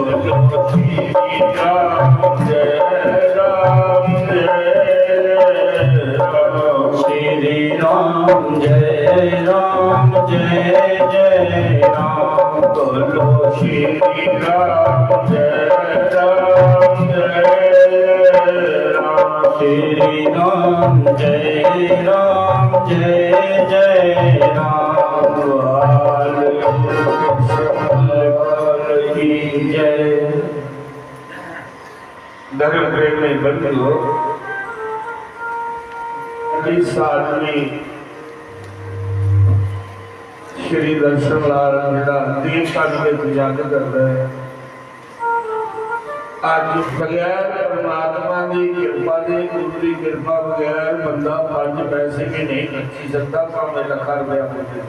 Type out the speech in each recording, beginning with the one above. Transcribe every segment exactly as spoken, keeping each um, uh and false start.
श्री राम जय राम जय राम। श्री राम जय राम जय जय राम। बोलो श्री राम जय राम जय राम। श्री राम जय राम जय जय राम। वाल्मीकि की जय। धर्म प्रेमी बंधुओं, इस आदमी श्री दर्शन लाल ਜਿਹੜਾ तीन साल में पूजा करता है। आज बगैर परमात्मा की कृपा दे, गुरु की कृपा बगैर बंदा पांच पैसे भी नहीं खर्ची सकता, भावें लखा रुपया पूजे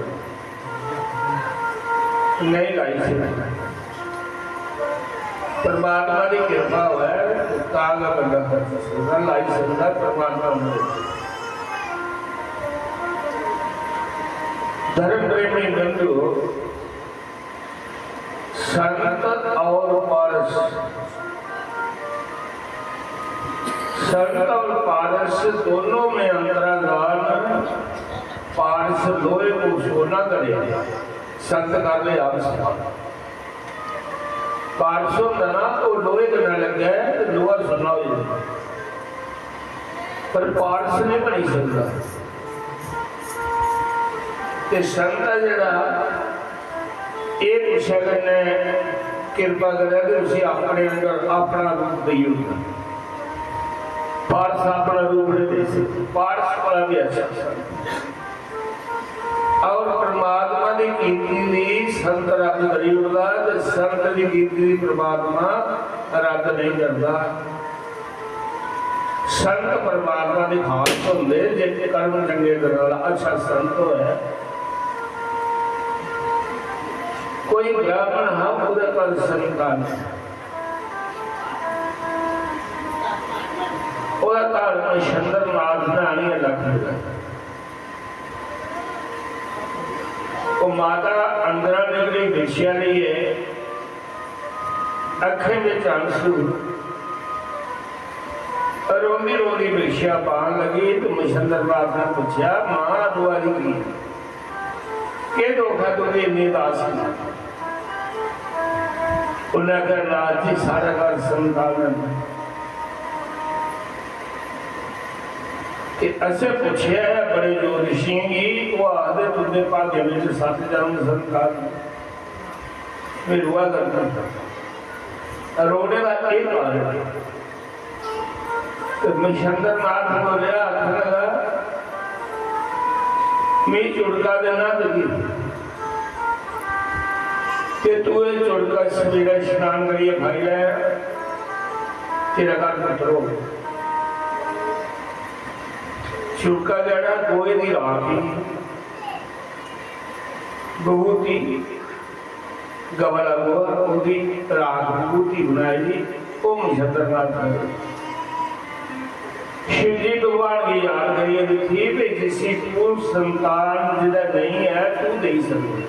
नहीं लाई सकता। परमात्मा की कृपा होए तां गै बंदा कर सकदा, लाई सकदा परमात्मा होंदे। धर्म प्रेमी बंधु, संत और पारस, संत और पारस दोनों में अंतरादान। पारस लोहे को सोना करे, संत कर ले आप समान। पारस होंदा ना, तो लोहे कन्नै लग्गै ते लोहा सुन्ना हो जांदा, पर पारस नहीं बनी सकदा। ते संत ऐ जेह्ड़ा, एह् कुसै कन्नै किरपा करै ते उसी अपने अंदर अपना रूप देई ओड़दा। पारस अपना रूप नहीं दे सकदा, पारस कोला भी अच्छा संत। और परमात्मा दी कीती दी संत रद्द करी ओड़दा ते संत दी कीती दी परमात्मा रद्द नहीं करदा। संत परमात्मा दे खास होंदे, जे कर्म चंगे करने वाला अच्छा संत होऐ। कोई ब्राह्मण हा, ओह्दे घर संतान, ओह्दा घर मच्छंदरनाथ ने आनियै लक्ख दित्ता। ओह् माता अंदरा निकली, भिक्षा लेइयै अक्खें बिच अंसू, रोंदी रोंदी भिक्षा पान लगी ते मच्छंदरनाथ ने पुच्छेआ, "मां, दुआरी की? केह् दुख ऐ तुगी इन्नी उदासी?" उन्नै आखेआ, "नाथ जी, साढ़े घर संतान है।" ते असें पुच्छेआ ऐ बड़े ज्योतिशियें गी, ओह् आखदे, "तुंदे भाग्य बिच सत्त जन्म संतान।" फिर हुआ करदा। रोने दा केह् कारण ऐ? ते मच्छंदरनाथ बोलेआ, आखन लगा, "में झुड़का देना तुगी, ते तू एह् झुड़का सवेरै शनान करियै खाई लै, तेरा घर पुत्तर होग।" झुड़का जेह्ड़ा गोहे दी राख ही, विभूति, गवा दा गोहा, ओह्दी राख विभूति बनाई दी, ओह् मच्छंदरनाथ ने। शिव जी भगवान गी याद करियै दिक्खी भई जिसी तू संतान जेह्ड़ा नेईं ऐ, तू देई सकदा।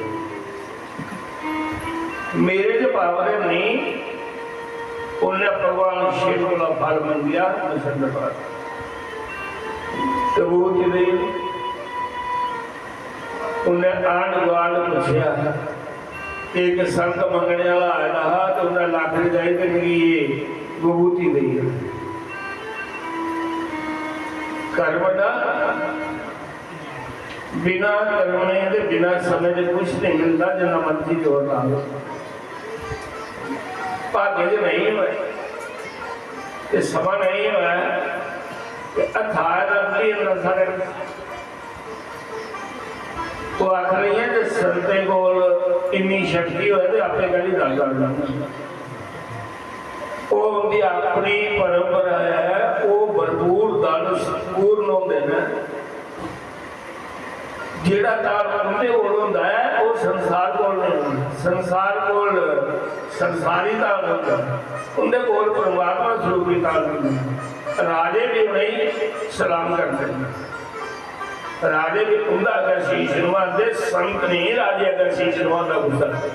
मेरे च पावर नेईं, उन्नै भगवान शिव कोला फल मंगेआ, मच्छंदरनाथ विभूति देई। उन्नै आंढ गुआंढ पुच्छेआ, ते इक संत मंगने आह्ला आए दा हा, ते उन्नै लक्ख रपेऽ चाहिदे, मिगी एह् विभूति देई ओड़। कर्म दा बिना कर्मने ते बिना समें दे कुछ नहीं मिलदा, जिन्ना मर्जी जोर ला लो। भाग्य च नहीं होए, ते समां नहीं होए, ते हत्था आए दा मिली जंदा सारे। ओह् आखन लगियां जे संतें कोल इन्नी शक्ति होऐ ते आपे कैह्ली गल्ल कर लैंदे। ओह् उं'दी अपनी परंपरा ऐ, ओह् भरपूर धन संपूर्ण होंदे न। जेह्ड़ा धन उं'दे कोल होंदा ऐ, ओह् संसार कोल नेईं होंदा। संसार कोल संसारी धन होंदा, उं'दे कोल परमात्मा स्वरूपी धन होंदा। राजे बी उ'नेंगी सलाम करदे न। राजे बी उं'दा अग्गें शीश नवांदे, संत नेईं राजे अग्गें शीश नवांदा कुसै।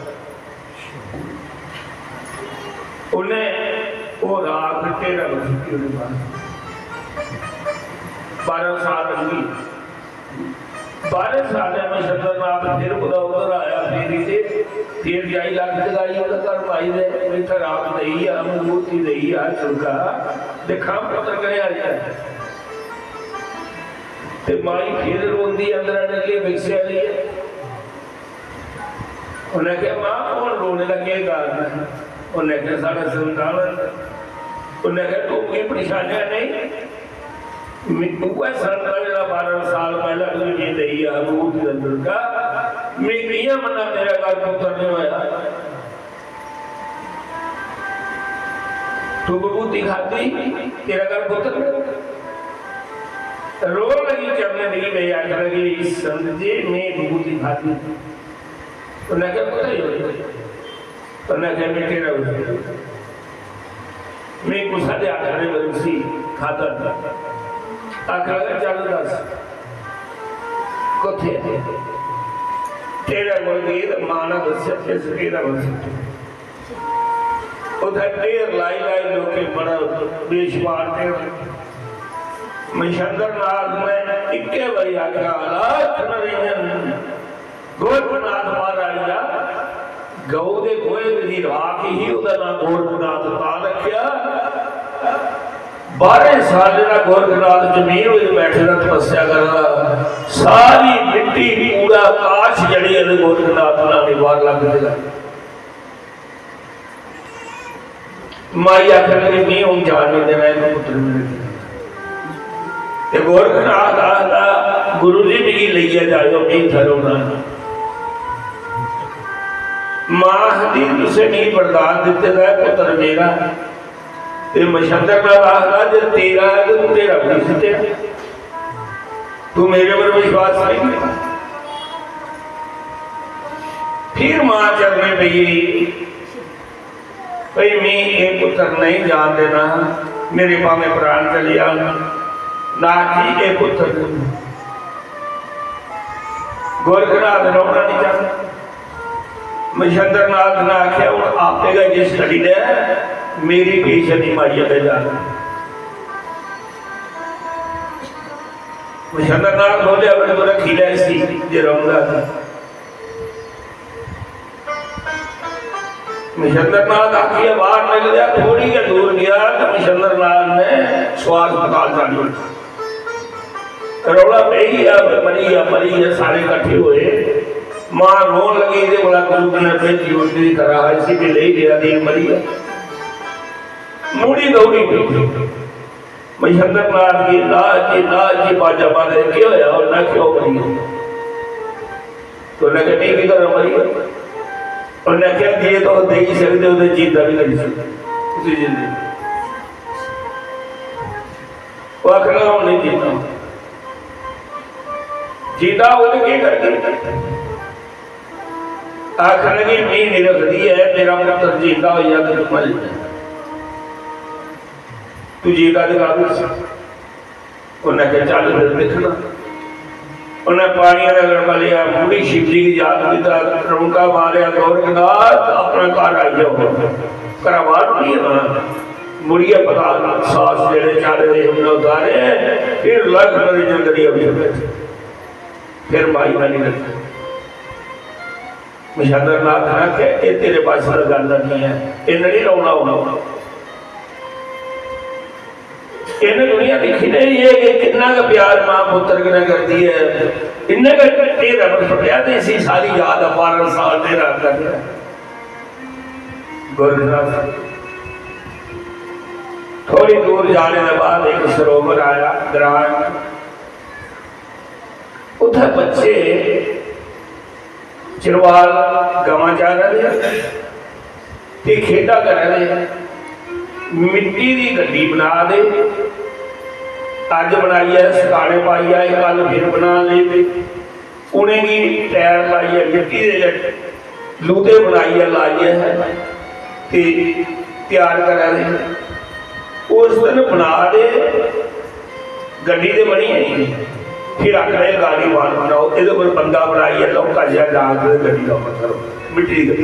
उन्हें वो राख ढेरा में सुट्टी ओड़ी बाहर। बारह साल लंघी। बारह साल में शंकरनाथ फिर कुतै उधर आया, फिर इसे फिर जाई लग जगाई उधर घर माई दे, इत्थै राख देई आ, मूर्ति देई आ, चुलका दिखा पुत्र कह आया। ते माई फिर रोंदी अंदर आने के बिकसे वाली है। उन्हें कहा, "मां, कौन रोने का क्या कारण है?" उन्हें कहा, "साढ़ा संतान है।" उन्हें कहा, "तू कोई परेशानियां नहीं, मैं उवै संत है जेड़ा बारह साल पहले तुझे दे दिया, रूप के अंदर का, मैं किया मना तेरा घर पुत्र नहीं होया। तू विभूति खाती, तेरा घर पुत्र नहीं।" रो लगी चरणें दी, मैं आखन लगी, "संत जी, मैं विभूति खाती।" उन्हें क्या पता ही होता। उन्हें क्या मैं तेरा विभूति। मैं गुस्सा दे आखने बंसी खाता था। आखन लगा, "चल दस, कुत्थे है?" तेरा कोल गई तो मां ने दस्या, "इस तेरा बंसी।" उधर ढेर लाई लाई लोकें बड़ा बेशुमार ढेर। मच्छंदर नाथ ने इक्के बारी आख्या, "अलख निरंजन गोरखनाथ महाराज दा गौ दे गोहे दी राख ही, ओहदा नां गोरखनाथ तां रखेआ।" बारह साल जेहड़ा गोरखनाथ जमीन विच बैठे दा तपस्या करदा, सारी मिट्टी, कूड़ा, काश जेहड़ी है, गोरखनाथ नां दी बाहर लग देगा। माई आखन लगी, "मैं हूं जान नहीं देना इस पुत्र मेरे को।" ते गोरखनाथ आखदा, "गुरु जी, मिगी लेइयै जाओ, मैं इत्थै रौहना।" मां आखदी, "तुसें मिगी वरदान दित्ते दा ऐ पुत्र मेरा।" ते मच्छंदरनाथ आखदा, "जे तेरा है ते तू तेरा भी जित्तेआ, तू मेरे पर विश्वास नहीं कीता।" फिर मां चरणें पेई, भाई, मैं ये पुत्र नहीं जान देना, मेरे भावें प्राण चली जान, नाथ जी, ये पुत्र नहीं। गोरखनाथ रौहना नहीं चाहता। मच्छंदरनाथ ने आख्या, "हुण आपे गै जिस घड़ी दे मेरी पेशनी माइया पे जा।" मच्छंदरनाथ बोले, "अपने को रखी ले इसी, जे रहूंगा तो।" मच्छंदरनाथ आखिए बाहर निकलिया, थोड़ी गै दूर गया तो मच्छंदरनाथ ने स्वास अस्पताल चालू। रौला पई गया, "मरी गया, मरी गया।" सारे इकट्ठे हुए। मां रोन लगी, "इहदे कोला गुरु ने भेजी उड़दी दी तरह, इसी भी लेई गया, दीन मरी गया।" मुड़ी दौड़ी पई। मच्छंदरनाथ जी, "नाथ जी, नाथ जी," बाजा मारे, "केह् होया?" उन्हें, "क्यों मरी गया?" तो उन्हें कहा, "नहीं, भी करो मरी गया।" उन्हें कहा, "जे तुस देई सकदे ओ, ते जींदा भी करी सकदे ओ। उसी जींदे।" वो आखना, "हूं नहीं जींदा।" जींदा हो तो केह् करगे? आखन लगी, "मी नहीं रखदी है, मेरा पुत्र जींदा होई जा ते तू मरी जा। तू जींदा ते काबल सी।" उन्हें आखेआ, "चल फिर दिक्खना।" उन्हें पानी दा गड़बा लिया, मुड़ी शिवजी गी याद किया, रौंका मारेआ, "गोरखनाथ, अपना घर आई जाओ।" घरा बाहर नहीं आना। मुड़ियै पता सास जेड़े चाढ़े दे उन्हें उतारे, फिर लख निरंजन करियै उठे बैठे। फिर माई का नहीं रखा। मच्छंदरनाथ ने आखेआ, "एह् तेरे बस दा गल्ल नहीं है, इन्हें नहीं रौना होना।" इन्हें दुनिया दिक्खी नहीं है कि कितना का प्यार मां पुत्र कन्नै करदी है, इन्ने का ढेरा पर सुट्टेआ ते इसी सारी याद बारह साल ढेरा कर दिया। गोरखनाथ, थोड़ी दूर जाने के बाद एक सरोवर आया, ग्रां, उत्थे बच्चे चिरवाल गवां चारा दे ते खेडा करा दे, मिट्टी दी गड्डी बना दे, अज्ज बनाइयै सकाने पाइयै, कल फिर बनान लगी पे। उनेंगी टैर लाइयै, मिट्टी दे लूते बनाइयै, लाइयै ते त्यार करा दे। उस दिन बना दे, गड्डी ते बनी गई, फिर आखना, "एह् गालीवान बनाओ, एह्दे पर बंदा बनाइयै लौह्का जेहा डाक ते गड्डी दा पत्थर, मिट्टी दी गड्डी।"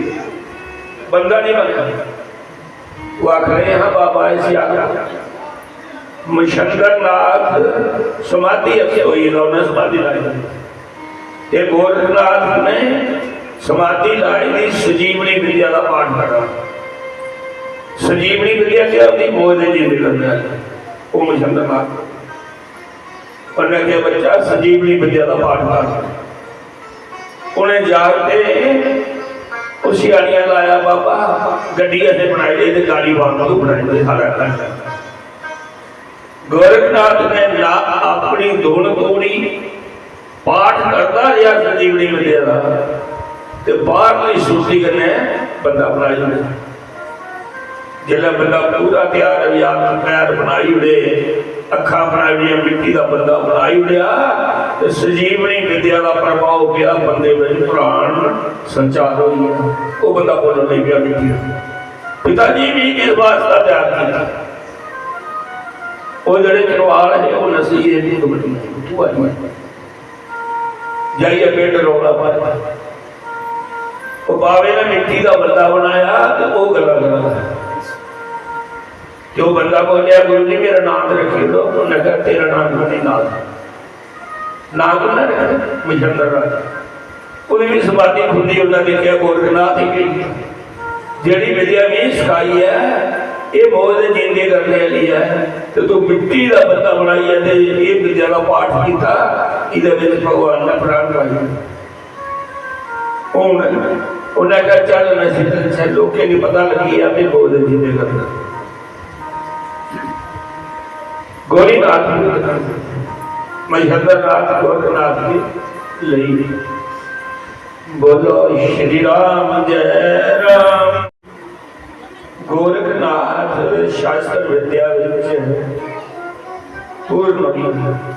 बंदा नहीं बनदा। आखने, हाँ बाबा, इसी आखो। मछंदरनाथ समाधि अक्ष होई गेदा, उन्हें समाधि लाई दी। ते गोरखनाथ ने समाधि लाई दी, संजीवनी विद्या का पाठ करा। संजीवनी विद्या क्या होती? मोए दे जींदे करने वाली। वो मछंदरनाथ, उन्हें क्या बच्चा, संजीवनी विद्या का पाठ कर। उन्हें जागते उसी आनिया लाया, बाबा, गड्डी असें बनाई दी ते गाड़ी वांगू बनाई दी, सारा घर। गोरखनाथ ने ना अपनी धुन तोड़ी, पाठ करता रहा संजीवनी विद्या का, ते बाहरली सुरती कन्नै बंदा बनाई ओड़ेआ। जिसलै बंदा पूरा त्यार होई जा, पैर बनाई ओड़े, अक्खां बनाई ओड़ियां, मिट्टी दा बंदा बनाई ओड़ेआ, ते संजीवनी विद्या दा प्रभाव पेआ, बंदे विच प्राण संचार होई गेआ। ओह बंदा बोलन लगी पेआ मिट्टी दा, "पिता जी, मी किस वास्ता त्यार कीता?" ओह जेहड़े चरवाल हे, ओह नस्सी गे, इन्नी दुख नहीं, तू आई। जाइयै पिंड रौला पाया। ओह बावे ने मिट्टी दा बंदा बनाया ते ओह गल्लां करा दा। ते ओह बंदा बोलेआ, "गुरु जी, मेरा नाम ते रक्खी ओड़ो।" उन्नै आखेआ, "तेरा नाम कोई नहीं, नाम।" नाम कुन्नै रक्खेआ? मछंदर राजा। ओहदी भी समाधि खुल्ली, उन्नै दिक्खेआ, गोरखनाथ ही गई। जेहड़ी विद्या में सखाई ऐ, एह मोए दे जींदे करने आह्ली ऐ, ते तू मिट्टी दा बंदा बनाइयै ते एह विद्या दा पाठ कीता, एहदे विच भगवान ने प्राण पाई। हुन उन्नै आखेआ, "चल, नशे ते नशे, लोकें गी पता लगी गेआ भी मोए दे जींदे करने।" गोरीनाथ भी, महेंद्रनाथ, गोरखनाथ भी लेई। बोलो श्री राम जय राम। गोरखनाथ शास्त्र विद्या विच पूर्ण होई।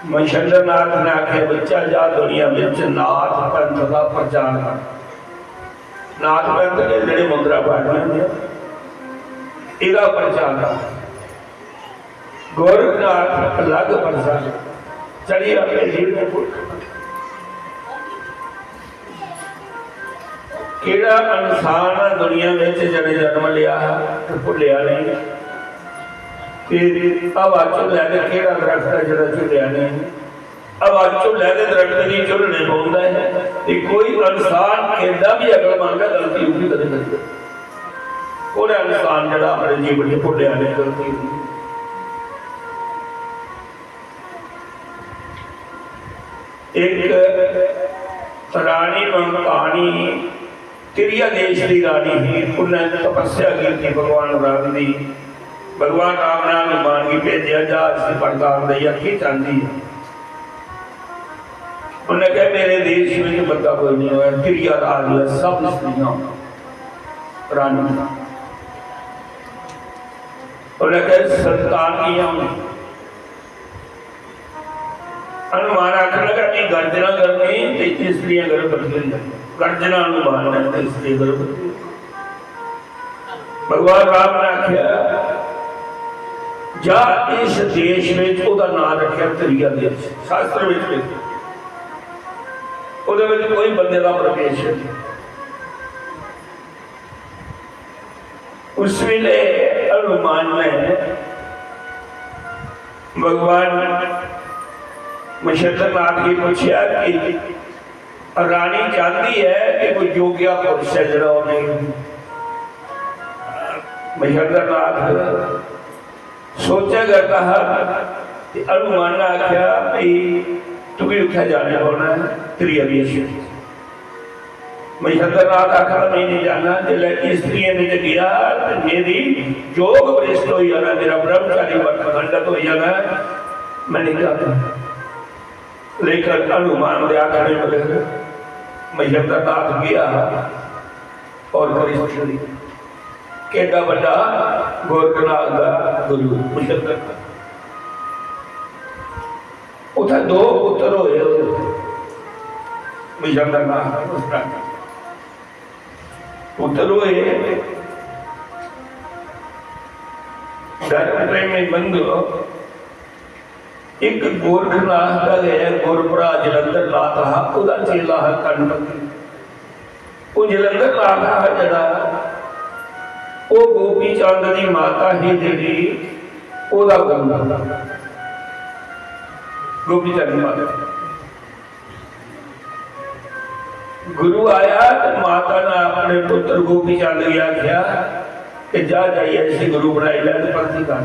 महेंद्रनाथ ने आखे, "बच्चा, जा दुनिया विच नाथ पंथ का प्रचार कर।" नाथ पंथ के जेहड़े मुद्रा पाठियां ने, इहदा प्रचार कर। गोरखनाथ अलग प्रचार, चली अपने जीवन को। केड़ा इंसान दुनिया विच जने जन्म लिया ते भुल्लिया नहीं, ते हवा झुल्लै ते केड़ा दरख्त है जेड़ा झुल्लिया नहीं? हवा झुल्लै ते दरख्त गी झुल्लने पौंदा है। ते कोई इंसान केड्डा भी अकलमंद है, गलती उसी कदे करी। कोड़ा इंसान जेड़ा अपने जीवन च भुल्लिया नहीं गलती हुई। एक रानी मंकानी तिरिया देश की रानी ही, उन्हें तपस्या की थी भगवान राम की। भगवान राम ने हनुमान की भेजा, जा इसी वरदान दे, की चाहती है? उन्हें कहा, "मेरे देश में बंदा कोई नहीं होया, तिरिया राज है, सब स्त्रियां रानी।" उन्हें कहा, "संतान कियां होनी?" हनुमान आखन लगा, "नहीं, गर्जना करनी ते स्त्रियां गर्भवती हो जाए।" गर्जना हनुमान ने ते स्त्री गर्भवती। भगवान राम ने आख्या, "जा इस देश में," ओदा नाम रखिया तिरिया देश, शास्त्र में लिखिया, ओदे में कोई बंदे का प्रवेश नहीं। उस वेले हनुमान ने भगवान मछंदरनाथ की पूछा कि रानी चाहती है कि कोई योग्या पुरुष है जरा उन्हें। मछंदरनाथ सोचा करता हा कि हनुमान ने आख्या कि तू भी उत्थे जाने पौना है, तेरी अभियश। महेंद्रनाथ आखा, "मैं नहीं जाना, जिसले स्त्रियों ने गया तो मेरी जोग भ्रष्ट हो जाना, मेरा ब्रह्मचारी व्रत खंडित हो जाना, मैं नहीं जाना।" लेकिन हनुमान के आखने पर महेंद्रनाथ गया और कृष्ण केडा बड़ा गोरखनाथ का गुरु महेंद्रनाथ। उत्थे दो पुत्र होए महेंद्रनाथ उस time। पुत्र होए, धर्म प्रेमी बंधु, एक गोरखनाथ का गया गुरु भरा जलंधर नाथ हा, ओदा चेला हा कनपति। वो जलंधर नाथ हा जड़ा, ਉਹ ਗੋਪੀ ਚੰਦ ਦੀ ਮਾਤਾ ਹੀ ਜਿਹੜੀ ਉਹਦਾ ਗੁਰੂ। ਗੋਪੀ ਚੰਦ ਦੀ ਮਾਤਾ। ਗੁਰੂ ਆਇਆ ਤੇ ਮਾਤਾ ਨੇ ਆਪਣੇ ਪੁੱਤਰ ਗੋਪੀ ਚੰਦ ਨੂੰ ਆਖਿਆ ਕਿ "ਜਾ, ਜਾਈਏ ਅਸੀਂ ਗੁਰੂ ਬਣਾਈ ਲੈ ਤੇ ਭਗਤੀ ਕਰ।"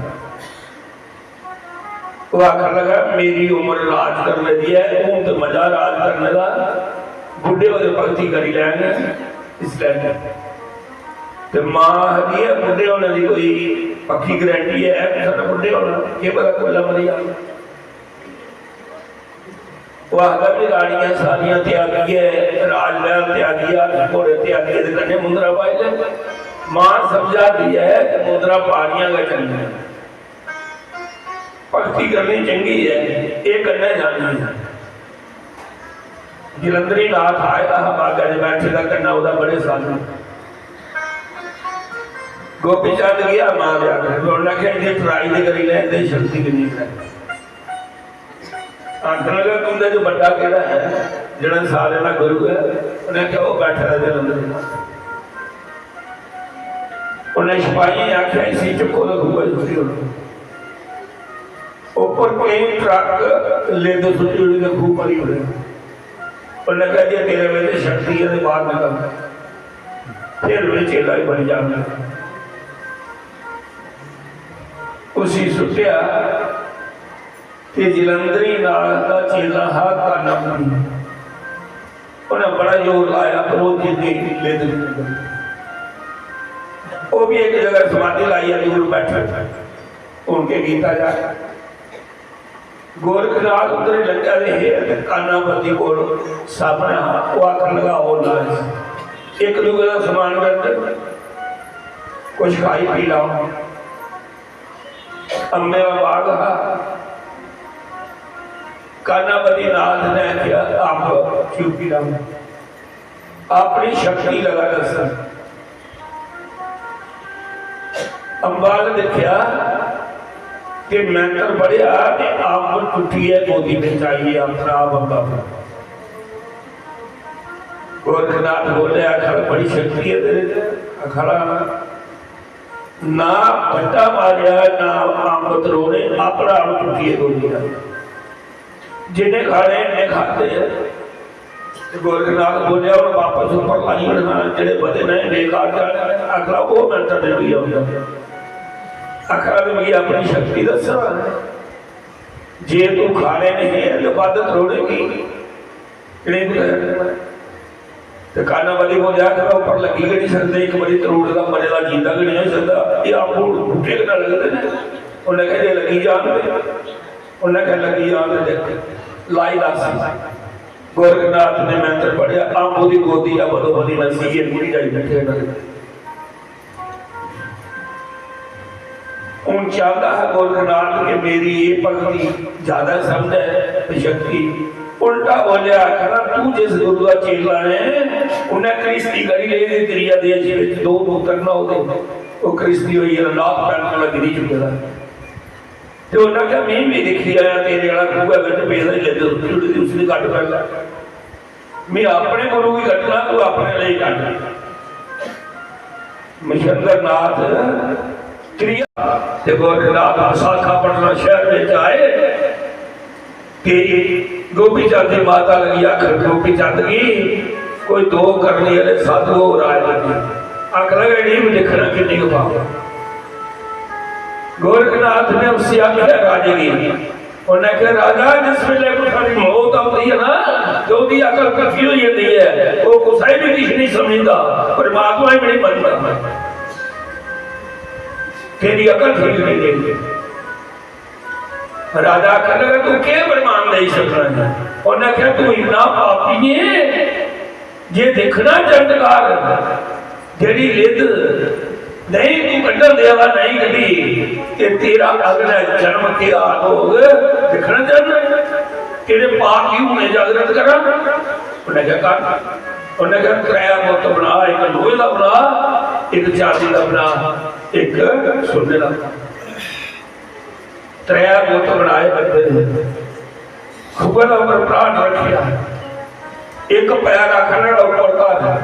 ਉਹ ਆਖਣ ਲੱਗਾ, "ਮੇਰੀ ਉਮਰ ਰਾਜ ਕਰਨੇ ਦੀ ਹੈ, ਹੁਣ ਤੇ ਮਜ਼ਾ ਰਾਜ ਕਰਨੇ ਦਾ, ਬੁੱਢੇ ਹੋ ਕੇ ਭਗਤੀ ਕਰੀ ਲੈਣ ਇਸ ਟਾਈਮ।" ਤੇ ਮਾਂ ਆਖਦੀ ਹੈ, "ਬੁੱਢੇ ਹੋਣੇ ਦੀ ਕੋਈ ਪੱਕੀ ਗਾਰੰਟੀ ਹੈ? ਸਾਡਾ ਬੁੱਢੇ ਹੋਣਾ, ਕੀ ਪਤਾ ਕੋਈ ਮਰੀ ਜਾਵੇ।" ਉਹ ਆਖਦਾ ਵੀ ਰਾਣੀਆਂ ਸਾਰੀਆਂ ਤਿਆਗੀ ਹੈ, ਰਾਜ ਮਹਿਲ ਤਿਆਗੀ ਆ, ਘੋੜੇ ਤਿਆਗੀ ਦੇ ਕੰਨੇ ਮੁੰਦਰਾ ਪਾਈ ਲੈ। ਮਾਂ ਸਮਝਾਉਂਦੀ ਹੈ ਕਿ ਮੁੰਦਰਾ ਪਾਣੀਆਂ ਦਾ ਚੰਗਾ, ਭਗਤੀ ਕਰਨੀ ਚੰਗੀ ਹੈ, ਇਹ ਕੰਨੇ ਜਾਣੀ ਹੈ। ਜਲੰਧਰੀ ਨਾਥ ਆਇਆ ਬਾਗਾ ਦੇ ਬੈਠੇ ਦਾ, ਕੰਨਾ ਉਹਦਾ ਬੜੇ ਸਾਧੂ। ਗੋਪੀ ਚੰਦ ਗਿਆ ਮਾਂ ਦੇ ਆਖੇ, ਉਹਨਾਂ ਆਖਿਆ, "ਇੰਨੀ ਟਰਾਈ ਦੇ ਕਰੀ ਲੈ, ਇਹਦੇ ਸ਼ਕਤੀ ਕਿੰਨੀ ਕੁ ਹੈ?" ਆਖਣ ਲੱਗਾ, "ਤੂੰ ਤੇ ਜੋ ਵੱਡਾ ਕਿਹੜਾ ਹੈ, ਜਿਹੜਾ ਸਾਰਿਆਂ ਦਾ ਗੁਰੂ ਹੈ?" ਉਹਨੇ ਕਿਹਾ, "ਉਹ ਬੈਠਾ ਹੈ ਜਲੰਧਰ।" ਉਹਨੇ ਸਿਪਾਹੀ ਆਖਿਆ, "ਇਸੇ ਚੁੱਕੋ ਦਾ ਖੂਹ ਹੈ, ਤੁਸੀਂ ਉਹਨੂੰ।" ਉੱਪਰ ਕਈ ਟਰੱਕ ਲਿੱਦ ਸੁੱਟੀ ਹੋਈ ਨੇ, ਖੂਹ ਭਰੀ ਹੋਈ। ਉਹਨੇ ਕਿਹਾ, "ਜੇ ਤੇਰੇ ਵਿੱਚ ਸ਼ਕਤੀ ਹੈ ਤੇ ਬਾਹਰ ਨਿਕਲ।" ਫਿਰ ਵੀ ਚੇਲਾ ਹੀ ਬਣ ਜਾਣਾ। ਉਸੀ ਸੁੱਟਿਆ ਤੇ ਜਲੰਧਰੀ ਨਾਲ ਦਾ ਚੇਲਾ ਹਾ ਕਾਨਾ ਬੁੱਧੀ। ਉਹਨੇ ਬੜਾ ਜ਼ੋਰ ਲਾਇਆ, ਪਰ ਉਹ ਜਿੱਦੇ ਲਿੱਦ। ਉਹ ਵੀ ਇੱਕ ਜਗ੍ਹਾ ਸਮਾਧੀ ਲਾਈ ਹੈ, ਦੂਰ ਬੈਠਾ। ਹੁਣ ਕੇ ਕੀਤਾ ਜਾ। ਗੋਰਖਨਾਥ ਉਧਰ ਲੰਘਿਆ ਤੇ ਹੈ ਤੇ ਕਾਨਾ ਬੁੱਧੀ ਕੋਲ ਸਾਹਮਣੇ ਆ, ਉਹ ਆਖਣ ਲੱਗਾ, "ਉਹ ਨਾ, ਇੱਕ ਦੂਜੇ ਦਾ ਸਮਾਨ ਕਰਦੇ, ਕੁਛ ਖਾਈ ਪੀ ਲਾਓ।" ਅੰਬੇ ਦਾ ਬਾਗ ਆ। ਕਾਨਾ ਬੁੱਧੀ ਨਾਥ ਨੇ ਕਿਹਾ, "ਅੰਬ ਚੂਪੀ ਲਾਓ।" ਆਪਣੀ ਸ਼ਕਤੀ ਲਗਾ ਦੱਸਣ। ਅੰਬਾ ਨੇ ਦੇਖਿਆ ਕਿ ਮੈਂ ਤਾਂ ਪੜਿਆ ਕਿ ਅੰਬ ਟੁੱਟੀ ਹੈ, ਗੋਦੀ ਵਿੱਚ ਆਈ ਹੈ, ਆਪਣਾ ਆਪ ਅੰਬਾ। ਗੋਰਖਨਾਥ ਬੋਲਿਆ, "ਅਖਾੜਾ, ਬੜੀ ਸ਼ਕਤੀ ਹੈ ਤੇਰੇ ਚ, ਅਖਾੜਾ ਨਾ।" ਬੱਟਾ ਮਾਰਿਆ, ਨਾ ਅੰਬ ਤਰੋੜੇ, ਆਪਣਾ ਆਪ ਟੁੱਟੀ ਹੈ ਗੋਦੀ ਦਾ। ਜਿੰਨੇ ਖਾਣੇ ਇੰਨੇ ਖਾਦੇ ਆ। ਤੇ ਗੋਰਖਨਾਥ ਬੋਲਿਆ, "ਹੁਣ ਵਾਪਸ ਉੱਪਰ ਲਾਈ ਹੋਣਾ, ਜਿਹੜੇ ਵਧੇ ਨੇ ਬੇਕਾਰ ਜਾਣੇ ਨੇ।" ਅਖਾੜਾ ਉਹ ਮੈਂ ਤਾਂ ਨਹੀਂ ਆਉਂਦਾ। ਅਖਾੜਾ ਵੀ ਮੈਂ ਆਪਣੀ ਸ਼ਕਤੀ ਦੱਸਣਾ। ਜੇ ਤੂੰ ਖਾਣੇ ਨਹੀਂ ਹੈ, ਤੇ ਵੱਧ ਤਰੋੜੇਗੀ। ਕਿਹੜੇ ਨੂੰ? ਤੇ ਕਾਨਾ ਬੁੱਧੀ ਬੋਲਿਆ, "ਅਖਾੜਾ, ਉੱਪਰ ਲੱਗੀ ਕਿ ਨਹੀਂ ਸਕਦੇ? ਇੱਕ ਵਾਰੀ ਤਰੋੜ ਦਾ ਮਰੇ ਦਾ ਜੀਂਦਾ ਕਿ ਨਹੀਂ ਹੋ ਸਕਦਾ? ਇਹ ਆਪ ਬੂਟੇ ਨਾਲ ਲੱਗਦੇ ਨੇ।" ਉਹਨੇ ਕਿਹਾ, "ਜੇ ਲੱਗੀ ਜਾਣ ਤੇ।" ਉਹਨੇ ਕਿਹਾ, "ਲੱਗੀ ਜਾਣ ਤੇ।" ਦੇਖ, ਲਾਈ ਦਾਸ। ਗੋਰਖਨਾਥ ਨੇ ਮੰਤਰ ਪੜਿਆ, ਆਪ ਉਹਦੀ ਗੋਦੀ ਆ, ਬਦੋ ਬਦੀ ਨਸੀ, ਇਹ ਪੂਰੀ ਜਾਈ ਬੈਠੇ ਨੇ। ਹੁਣ ਚਾਹੁੰਦਾ ਹੈ ਗੋਰਖਨਾਥ ਕਿ ਮੇਰੀ ਇਹ ਭਗਤੀ ਜ਼ਿਆਦਾ ਸਮਝ ਹੈ ਤੇ ਸ਼ਕਤੀ। ਉਲਟਾ ਬੋਲਿਆ, ਕਹਿੰਦਾ, "ਤੂੰ ਜਿਸ ਗੁਰੂ ਦਾ ਚੇਲਾ ਹੈ, ਉਹਨੇ ਕ੍ਰਿਸ਼ਤੀ ਕਰੀ ਲਈ, ਇਹਦੇ ਤੇਰੀ ਆ ਦੇਸ਼ ਵਿੱਚ ਦੋ ਪੁੱਤਰ ਨਾ ਉਹਦੇ।" ਉਹ ਕ੍ਰਿਸ਼ਤੀ ਹੋਈ ਹੈ, ਨਾਥ ਪੈਣ ਵਾਲਾ ਗਿਰੀ ਚੁੱਕਦਾ। ਤੇ ਉਹਨਾਂ ਕਿਹਾ, "ਮੈਂ ਵੀ ਦੇਖੀ ਆਇਆ, ਤੇਰੇ ਵਾਲਾ ਖੂਹ ਹੈ, ਵਿੱਚ ਪੇਲਾ ਹੀ ਲੱਗੇ, ਉੱਥੇ ਉੱਡਦੀ, ਉਸਨੇ ਕੱਟ ਕਰ ਲਿਆ।" ਮੈਂ ਆਪਣੇ ਗੁਰੂ ਵੀ ਕੱਟਣਾ, ਤੂੰ ਆਪਣੇ ਲਈ ਕੱਟ। ਮਛੰਦਰਨਾਥ ਤ੍ਰਿਆ ਤੇ ਗੋਰਖਨਾਥ ਵਿਸਾਖਾਪਟਨਮ ਸ਼ਹਿਰ ਵਿੱਚ ਆਏ ਤੇ ਗੋਪੀ ਚੰਦ ਦੀ ਮਾਤਾ ਲੱਗੀ ਆਖਣ, "ਗੋਪੀ ਚੰਦ ਕੀ ਕੋਈ ਦੋ ਕਰਨੀ ਵਾਲੇ ਸਾਧੂ ਹੋ ਰਾਜ ਲੱਗੀ।" ਆਖਣ ਲੱਗੇ, "ਨਹੀਂ, ਮੈਂ ਦੇਖਣਾ ਕਿੰਨੀ ਕੁ ਪਾਵਾਂ।" ਗੋਰਖਨਾਥ ਨੇ ਉਸੇ ਆਖਿਆ, "ਰਾਜੇ ਕੀ।" ਉਹਨੇ ਕਿਹਾ, "ਰਾਜਾ, ਜਿਸ ਵੇਲੇ ਪੁੱਤਰ ਦੀ ਮੌਤ ਆਉਂਦੀ ਹੈ ਨਾ, ਤੇ ਉਹਦੀ ਅਕਲ ਇਕੱਠੀ ਹੋ ਜਾਂਦੀ ਹੈ, ਉਹ ਗੁੱਸਾ ਹੀ ਵੀ ਕੁਛ ਨਹੀਂ ਸਮਝਦਾ, ਪਰਮਾਤਮਾ ਹੀ ਨਹੀਂ ਮੰਨਦਾ, ਤੇਰੀ ਅਕਲ ਠੀਕ ਨਹੀਂ ਰਹੀ।" ਰਾਜਾ ਆਖਣ ਲੱਗਾ, "ਤੂੰ ਕੀ ਪ੍ਰਮਾਣ ਦੇ ਸਕਦਾ ਹੈ?" ਉਹਨੇ ਕਿਹਾ, "ਤੂੰ ਇੰਨਾ ਪਾਪੀ ਹੈ, ਜੇ ਦੇਖਣਾ ਚੰਡਕਾਰ, ਜਿਹੜੀ ਲਿੱਦ ਨਹੀਂ ਤੂੰ ਕੱਢਣ ਦੇ ਵਾਲਾ ਨਹੀਂ ਕੱਢੀ, ਤੇ ਤੇਰਾ ਅਗਲਾ ਜਨਮ ਕਿਆ ਹੋਗ? ਦੇਖਣਾ ਚਾਹੁੰਦਾ, ਤੇਰੇ ਪਾਪ ਹੀ ਹੁਣੇ ਜਾਗਰਤ ਕਰਾਂ।" ਉਹਨੇ ਕਿਹਾ, "ਕਰ।" ਉਹਨੇ ਕਿਹਾ, "ਤ੍ਰੈ ਬੁੱਤ ਬਣਾ, ਇੱਕ ਲੋਹੇ ਦਾ ਬਣਾ, ਇੱਕ ਚਾਂਦੀ ਦਾ ਬਣਾ, ਇੱਕ ਸੋਨੇ ਦਾ ਬਣਾ।" ਤ੍ਰੈ ਬੁੱਤ ਬਣਾਏ ਬੰਦੇ ਨੇ। ਖੁੱਬੇ ਦਾ ਉੱਪਰ ਪ੍ਰਾਣ ਰੱਖਿਆ, ਇੱਕ ਪੈਰ ਆਖਣ ਵਾਲਾ ਉੱਪਰ ਧਰ,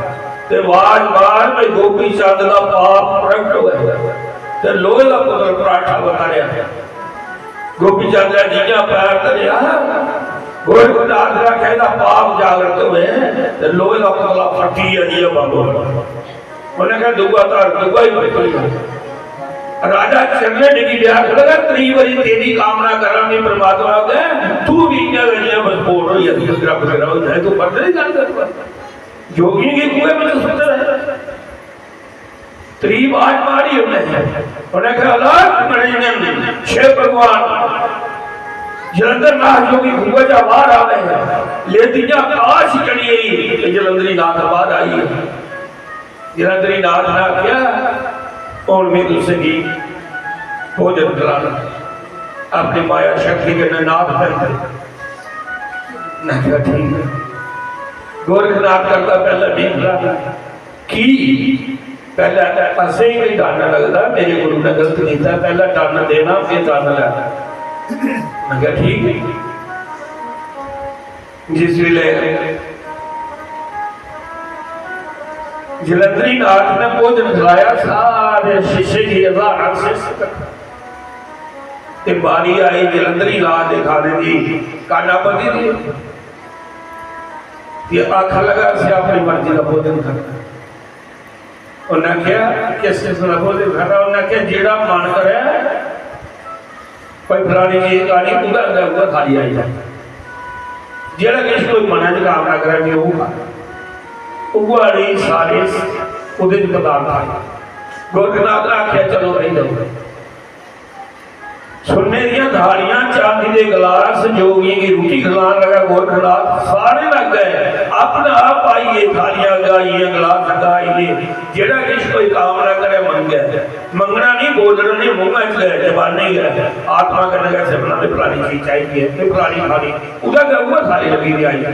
ਤੇ ਆਵਾਜ਼ ਮਾਰ, "ਵੀ ਗੋਪੀ ਚੰਦ ਦਾ ਪਾਪ ਪ੍ਰਗਟ ਹੋਇਆ।" ते लोहे दा पुतल पराठा बना रहा। गोपी चंद ने जियां पैर धरेआ, गोरखनाथ ने आखेआ, "एह्दा पाप जागरत होए ते लोहे दा पुतला फट्टी गेआ जियां बंब बना।" उन्हें कहा, "दूआ धर, दूआ ही फट्टी गेआ।" राजा चरणें डिग्गी पेआ, आखन लगा, "त्री बारी तेरी कामना करा मैं परमात्मा अग्गें, तू भी इयां गै जियां विस्फोट होई जाए, तेरा बखेरा हो जाए, तू बंद नहीं कर सकता।" जोगियें गी कुएं में सुत्ते रहे। त्री बार मारी उन्हें। उन्हें कहा, "अलख निरंजन, शिव भगवान, जलंधर नाथ जोगी खूह चा बाहर आ गए हैं।" लेती जा काश चढ़ी गई, जलंधरी नाथ बाहर आई है। जलंधरी नाथ ने आख्या, "हुन मैं तुसेंगी भोजन कराना।" अपनी माया शक्ति कन्नै नाथ पैंदे। मैं कहा, "ठीक है।" गोरखनाथ करता, "पहले मैं कराना।" की? पहले असें ही कोई डर लगदा, मेरे गुरु ने गलत किया, पहले डर देना, फिर डर लैना। मैं कहा, "ठीक है।" जिस वेले जलंधरी नाथ ने भोजन खिलाया, सारे शिष्य ही हजारां शिष्य इकट्ठे। ते बारी आई जलंधरी नाथ दे खाने दी, कानापति दी। ये आखन लगा, "असें अपनी मर्जी का भोजन खाना।" उन्हें आखेआ, "किस किस्म दा भोजन खाना?" उन्हें आखेआ, "जेह्ड़ा मन करे, कोई फलानी चीज खानी, उदा अग्गें उदा थाली आई जाए। जेह्ड़ा किश कोई मनै च कामना करे, मैं ओह् खा।" उ'ऐ नेही सारे ओह्दे च पदार्थ आए। गोरखनाथ ने आखेआ, "चलो, भाई, दो।" सुन्ने दियां थालियां, चांदी दे गलास, जोगियें गी रुट्टी खलान लगा गोरखनाथ, सारे लग गए। अपने आप आइए, थालियां गाइए, गलास गाइए, जेड़ा किश कोई कामना करे मंगे। मंगना नहीं, बोलना नहीं, मुंह च गै, जबानी गै, आत्मा कन्नै गै सिमरना ते फलानी चीज चाहिदी है, ते फलानी खानी, उदा गै उ'ऐ थाली लगी दी आई।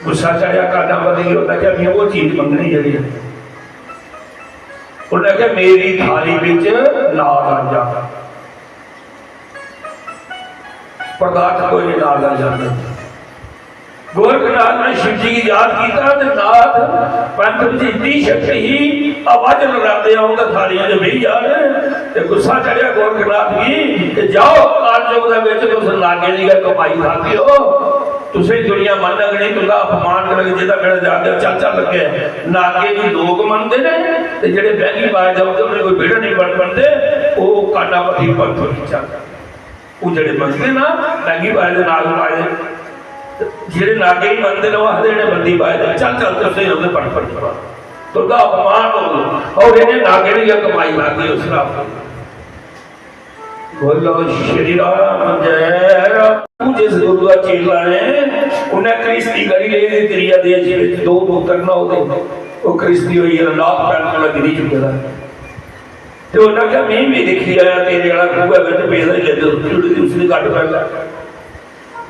गुस्सा चढ़ेआ, कानापति गी, उन्नै आखेआ, "मैं ओह् चीज मंगनी जेह्ड़ी है।" उन्नै आखेआ, "मेरी थाली बिच नाग आई जा, पदार्थ कोई नहीं, नाग आई जाते।" गोरखनाथ ने शिव जी की याद किया तो नाथ पंथ में इतनी शक्ति ही, आवाज लगाते आओ तो थालियां जो बेही जान। ते गुस्सा चढ़िया गोरखनाथ जी कि जाओ, कालयुग दे विच तुस नागें दी गै कमाई खाते हो, तुसें दुनिया मन्नग नहीं, तुंदा अपमान करग, जेह्दा बेड़ा जाग गया, चल चल लगे। नागे गी लोग मनदे ने, ते जेह्ड़े बैंगी बाज जाओ, ते उ'नें कोई बेड़ा नहीं बन बनदे, ओह् कानापति पंथ नहीं चलदा। ओह् जेह्ड़े मनदे ना, बैंगी बाज दे नाग बाज, जेह्ड़े नागे ही मनदे ने, ओह् आखदे ने बंदी बाज दे, चल चल, तुसें उं'दे पट पट पा। तुंदा अपमान होग, और इ'नें नागें दी गै कमाई खादी उस राम। बोलो श्री राम जय राम। तू जिस गुरु का चेला है, उन्हें कृष्टि करी ले, तेरी आदेश में दो पुत्र ना होते, वो कृष्टि हुई है, नाथ पैन को लग नहीं चुके था। ते उन्हें आखेआ, "मैं भी दिक्खी आया, तेरे आह्ला खूहै बिच पेदा ही ऐ, ते चुड़ी दी उसने कड्ढ पैह्लें।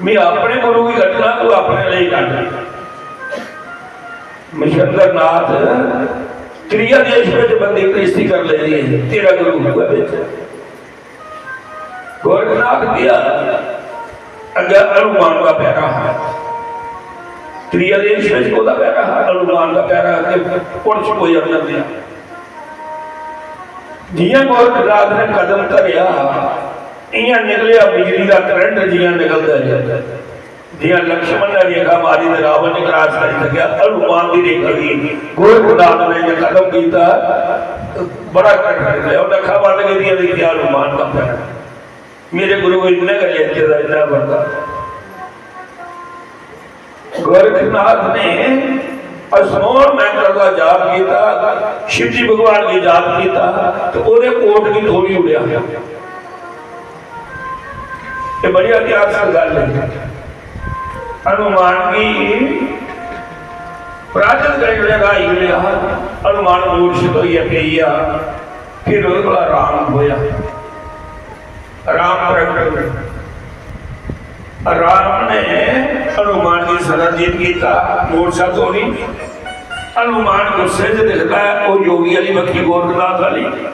मैं अपने गुरु गी कड्ढना, तू अपने लेई कड्ढ।" मच्छंदर नाथ त्रिया देश बिच बंदी कृष्टि कर लेनी है, तेरा गुरु खूहै बिच। गोरखनाथ गया, अग्गें हनुमान का पैरा हा। त्रिया देश बिच कोदा पैरा हा? हनुमान का पैरा, अग्गें पुंछ कोई अंदर नहीं। जियां गोरखनाथ ने कदम धरेआ, इयां निकलेआ बिजली दा करंट जियां निकलदा है। जियां लक्ष्मण ने रेखा मारी ते रावण ने क्रॉस करी सकेआ, हनुमान दी रेखा गी गोरखनाथ ने जे कदम कीता, बड़ा करंट निकलेआ। उन्हें अक्खां बंद कीतियां, दिक्खेआ हनुमान दा पैर। मेरे गुरु इन्ने गै लेते दा, इन्ना बंदा। गोरखनाथ ने असमोल मैंत्र का जाप किया, शिव जी भगवान की जाप किया, तो ओदे कोट की थोड़ी उड़िया। ये बड़ी ऐतिहासिक गल है। हनुमान की प्राचल करी उड़ेगा, आई उड़ेगा। हनुमान मूर्छित होइयै पेई गेआ। फिर ओदे कोला राम होया। राम प्रगट हुए। राम ने हनुमान की शरण जीत कीता, मोर्चा तोड़ी। हनुमान गुस्से च दिखदा है, वो योगी वाली बक्खी, गोरखनाथ वाली।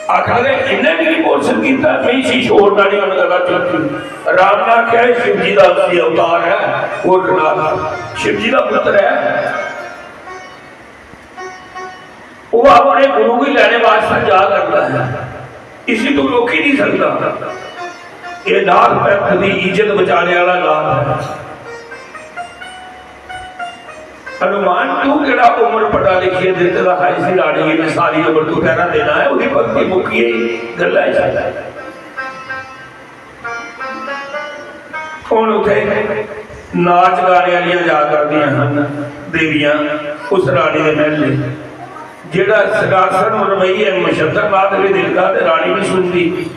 आखा दे, "इन्ने मिगी मोर्चा कीता, मैं इसी छोड़ना नहीं, उन्हें गला चुकी।" राम ने आख्या, "ये शिव जी का असली अवतार है, गोरखनाथ शिव जी का पुत्र है।" वो अपने गुरु की लेने वास्ते जा करता है, इसी तू रोक ही नहीं सकता। ये नाथ पंथ की इज्जत बचाने वाला नाथ है। हनुमान, तू केड़ा उम्र पढ़ा लिखिए दिते दा है इसी रानी ने, सारी उम्र तू पहरा देना है, ओदी भक्ति मुक्की है, गल्ला ही सारी। हुण उत्थे नाच गाने वालियां जा करदियां हन देवियां उस रानी दे महल। जेड़ा सिंहासन पर बेहियै मच्छंदरनाथ भी दिखदा ते रानी भी सुनदी।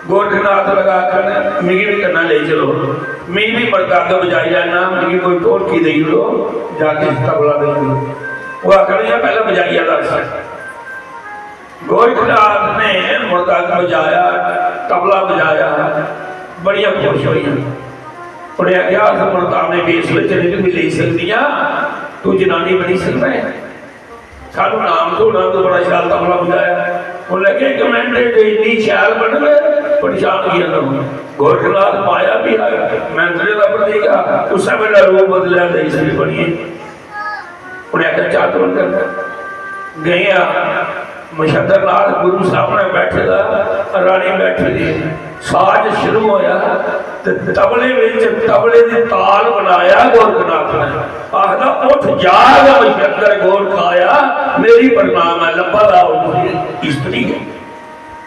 गोरखनाथ लगा आखन, "मिगी भी कन्नै लेई चलो, मिगी भी मृदंग बजाई लैना, मिगी कोई ढोलकी देई ओड़ो, जां किश तबला देई ओड़ो।" ओह् आखन, "इ'यां पैह्लें बजाइयै दस्स।" गोरखनाथ ने मृदंग बजाया, तबला बजाया, बड़ियां खुश होइयां। उ'नें आखेआ, "अस मर्दाने वेश बिच नहीं भी लेई सकदियां, तू जनानी बनी सकदा है।" सानू नाम थोड़ा तो बड़ा शैल तबला बजाया। उन्हें आखेआ, "एक मिनट, जे इन्नी शैल बनवे, पहचान गया ना हो।" गोरखनाथ माया भी आया, मैंतरे दा प्रतीक आ, उस वेले रूप बदलिया ते स्त्री बनिए। उन्हें आखेआ, "चातुर कर।" गए आ, मच्छंदरनाथ गुरु सामने बैठे दा, रानी बैठी दी, साज शुरू होया ते तबले विच तबले दी ताल बनाया गोरखनाथ ने। आखदा, "उठ जाग मच्छंदर गोरख आया, मेरी प्रणाम है।" लब्बा दा उठ, स्त्री है।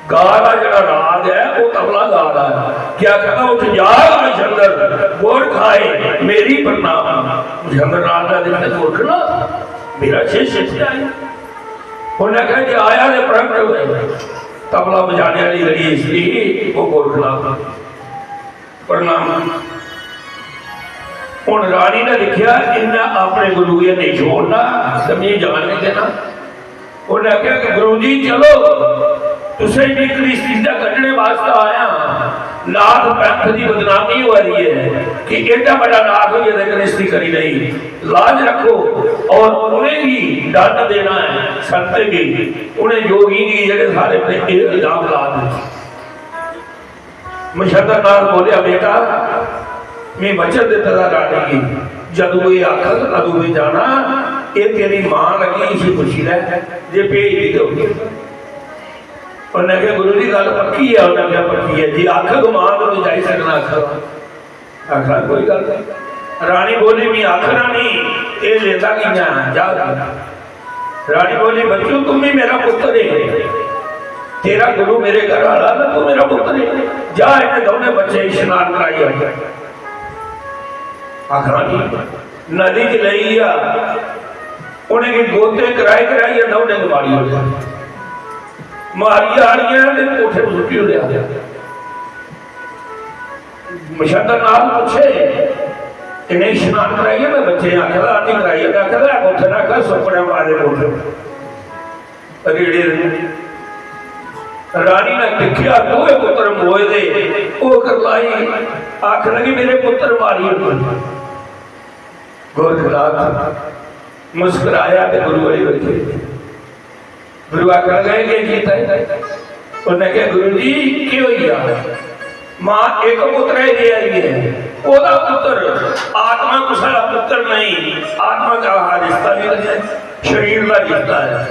गा दा जेड़ा राग है, वो तबला गा दा है। क्या कहना, "उठ जाग मच्छंदर गोरख आए, मेरी प्रणाम।" मच्छंदरनाथ दा दिल गोरखनाथ, मेरा शिष्य इत्थे आया। उन्हें कहा कि आया ने प्रगट हुए। तबला बजाने वाली जेड़ी स्त्री, वो गोरखनाथ। प्रणाम। हुण रानी ने दिखेआ, इन्नै अपने गुरु गी नेईं छोड़ना ते मिगी जान नहीं देना। उन्नै आखेआ कि "गुरु जी, चलो, तुसें भी घृस्ती दा कड्ढने वास्तै आया। नाथ पंथ दी बदनामी होआ दी है कि एड्डा बड़ा नाथ होइयै ते घृस्ती करी लेई। लाज रखो और उ'नेंगी दंड देना है, संतें गी, उ'नें योगियें गी जेह्ड़े साढ़े पे एह् इल्जाम ला दे।" मच्छंदरनाथ बोलेआ, "बेटा, मैं वचन दित्ते दा रानी गी, जदूं एह् आखग, अदूं मैं जाना। एह् तेरी मां लगी, इसी पुच्छी लै, जे भेजदी ते होगी।" उन्नै आखेआ, "गुरु जी, गल्ल पक्की ऐ?" उन्नै आखेआ, "पक्की ऐ।" "जे आखग मां, ते मैं जाई सकना।" आखदा, आखदा, "कोई गल्ल नहीं।" रानी बोली, "मैं आखना नहीं, एह् लेंदा कि'यां? जा।" रानी बोली, "बच्चू, तुम ही मेरा पुत्र है, तेरा गुरु मेरे घर वाला ना, तू मेरा पुत्र है, जा इन्हें दोनों बच्चे स्नान कराई आ।" आखना नहीं, नदी च लेई आ, उ'नेंगी गोते कराई कराइयै दौनें गी मारी ओड़ेआ। मारियै आनियै ते कोठे पर सुट्टी ओड़ेआ। मच्छंदरनाथ पुच्छे, "इ'नें स्नान कराइयै मैं बच्चे?" आखदा, "आंटी कराइयै।" ते आखदा, "कुत्थै?" ना आखदा, "सुक्कड़ै मारे कोठे पर, रेड़े ने।" रानी ने दिक्खेआ, दोए पुत्र मोए दे, ओह् करलाई आखन लगी, "मेरे पुत्र मारी ओड़े।" गोरखनाथ मुस्कुराया ते गुरु वाली बक्खी। गुरु आखन लगे, "केह् कीता है?" उन्नै आखेआ, "गुरु जी, केह् होई गेआ? मां इक पुत्र ही रेही आई है, ओह्दा पुत्र आत्मा कुसै दा पुत्र नहीं, आत्मा का हा रिश्ता नहीं रखेआ, शरीर दा रिश्ता है।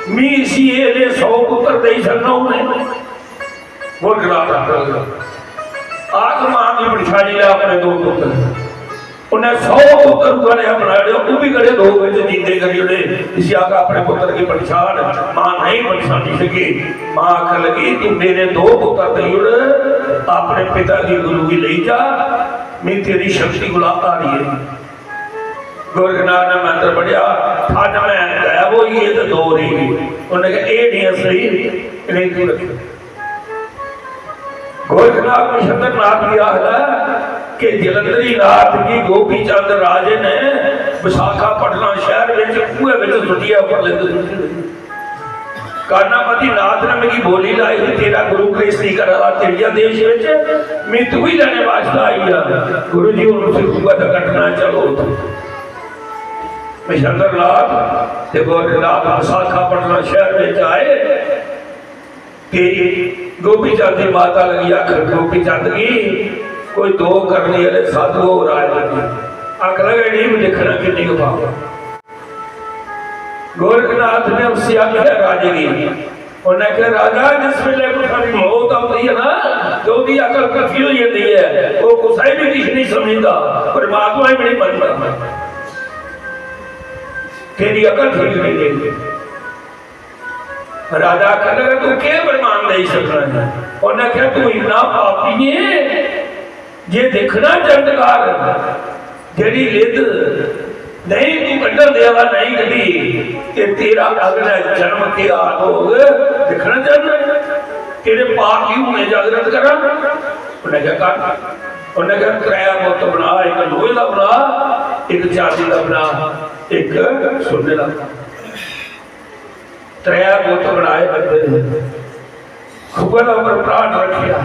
मी इसी एह् जे सौ पुत्र देई सकना हूं मैं?" गुरु ग्राम आखन लगा, "आत्मा की पछाणी लै अपने दो पुत्र।" उन्हें सौ पुत्र उन्हें अपना लिया, वो भी कड़े दो बिच जींदे करी ओड़े। इसी आखा अपने पुत्र की पहचान, मां नहीं पहचानी सकी। मां आखन लगी, "तू मेरे दो पुत्र देई ओड़, अपने पिता की गुरु की लेई जा, मैं तेरी शक्ति कोला हारी है।" गोरखनाथ ने मंत्र पढ़िया, "ठन में गायब होई गए तो दो रही गए।" उन्हें कहा, "एह् नहीं सही, इ'नें तू रखी।" गोरखनाथ मच्छंदरनाथ भी आखदा कि जलंधरी नाथ गी गोपी चंद राजे ने विशाखापटनम शहर विच खूह विच सुट्टियै उप्पर लेंदे सुट्टी दित्ते। कानापति नाथ ने मिगी बोली लाई कि तेरा गुरु गृहस्थी करा दा तेरिया देश विच, मैं तुगी लेने वास्ते आई आ। गुरु जी, हुन उसी खूह दा कट्टना, चलो उत्थै। मच्छंदरनाथ ते गोरखनाथ विशाखापटनम शहर विच आए। ते गोपी चंद दी माता लगी आखन, "गोपी चंद गी कोई दो करने वाले साधु होर आए लगे।" आखन लगे, "इ'नें भी दिक्खना किन्नी गै पाप।" गोरखनाथ ने उससे आख्या राजे गी, उन्हें आख्या, "राजा, जिस वेले कुसै दी मौत आउंदी ऐ ना, ते ओहदी अकल कच्ची होई जंदी ऐ, ओह कुसै बी किश नहीं समझदा, परमात्मा ही नहीं मनदा। तेरी अकल ठीक नहीं गई।" राजा आखन लगा, "तू केह वरमान देई सकना है?" उन्हें आख्या, "तू इन्ना पापी है, जे दिखना चमत्कार, जेड़ी लिद नहीं तू कड्ढन देआ दा, नहीं कड्ढी, ते तेरा अगला जन्म केह हाल होग, दिखना चाहना है? तेरे पाप गी हुने जागृत करा।" उन्हें आख्या, "कर।" उन्हें आख्या, "त्रै बुत बना, इक लोहे दा बना, इक चांदी दा बना, इक सोने दा बना।" त्रै बुत बनाए बंदे ने। खुबे दे उपर प्राण रखिया,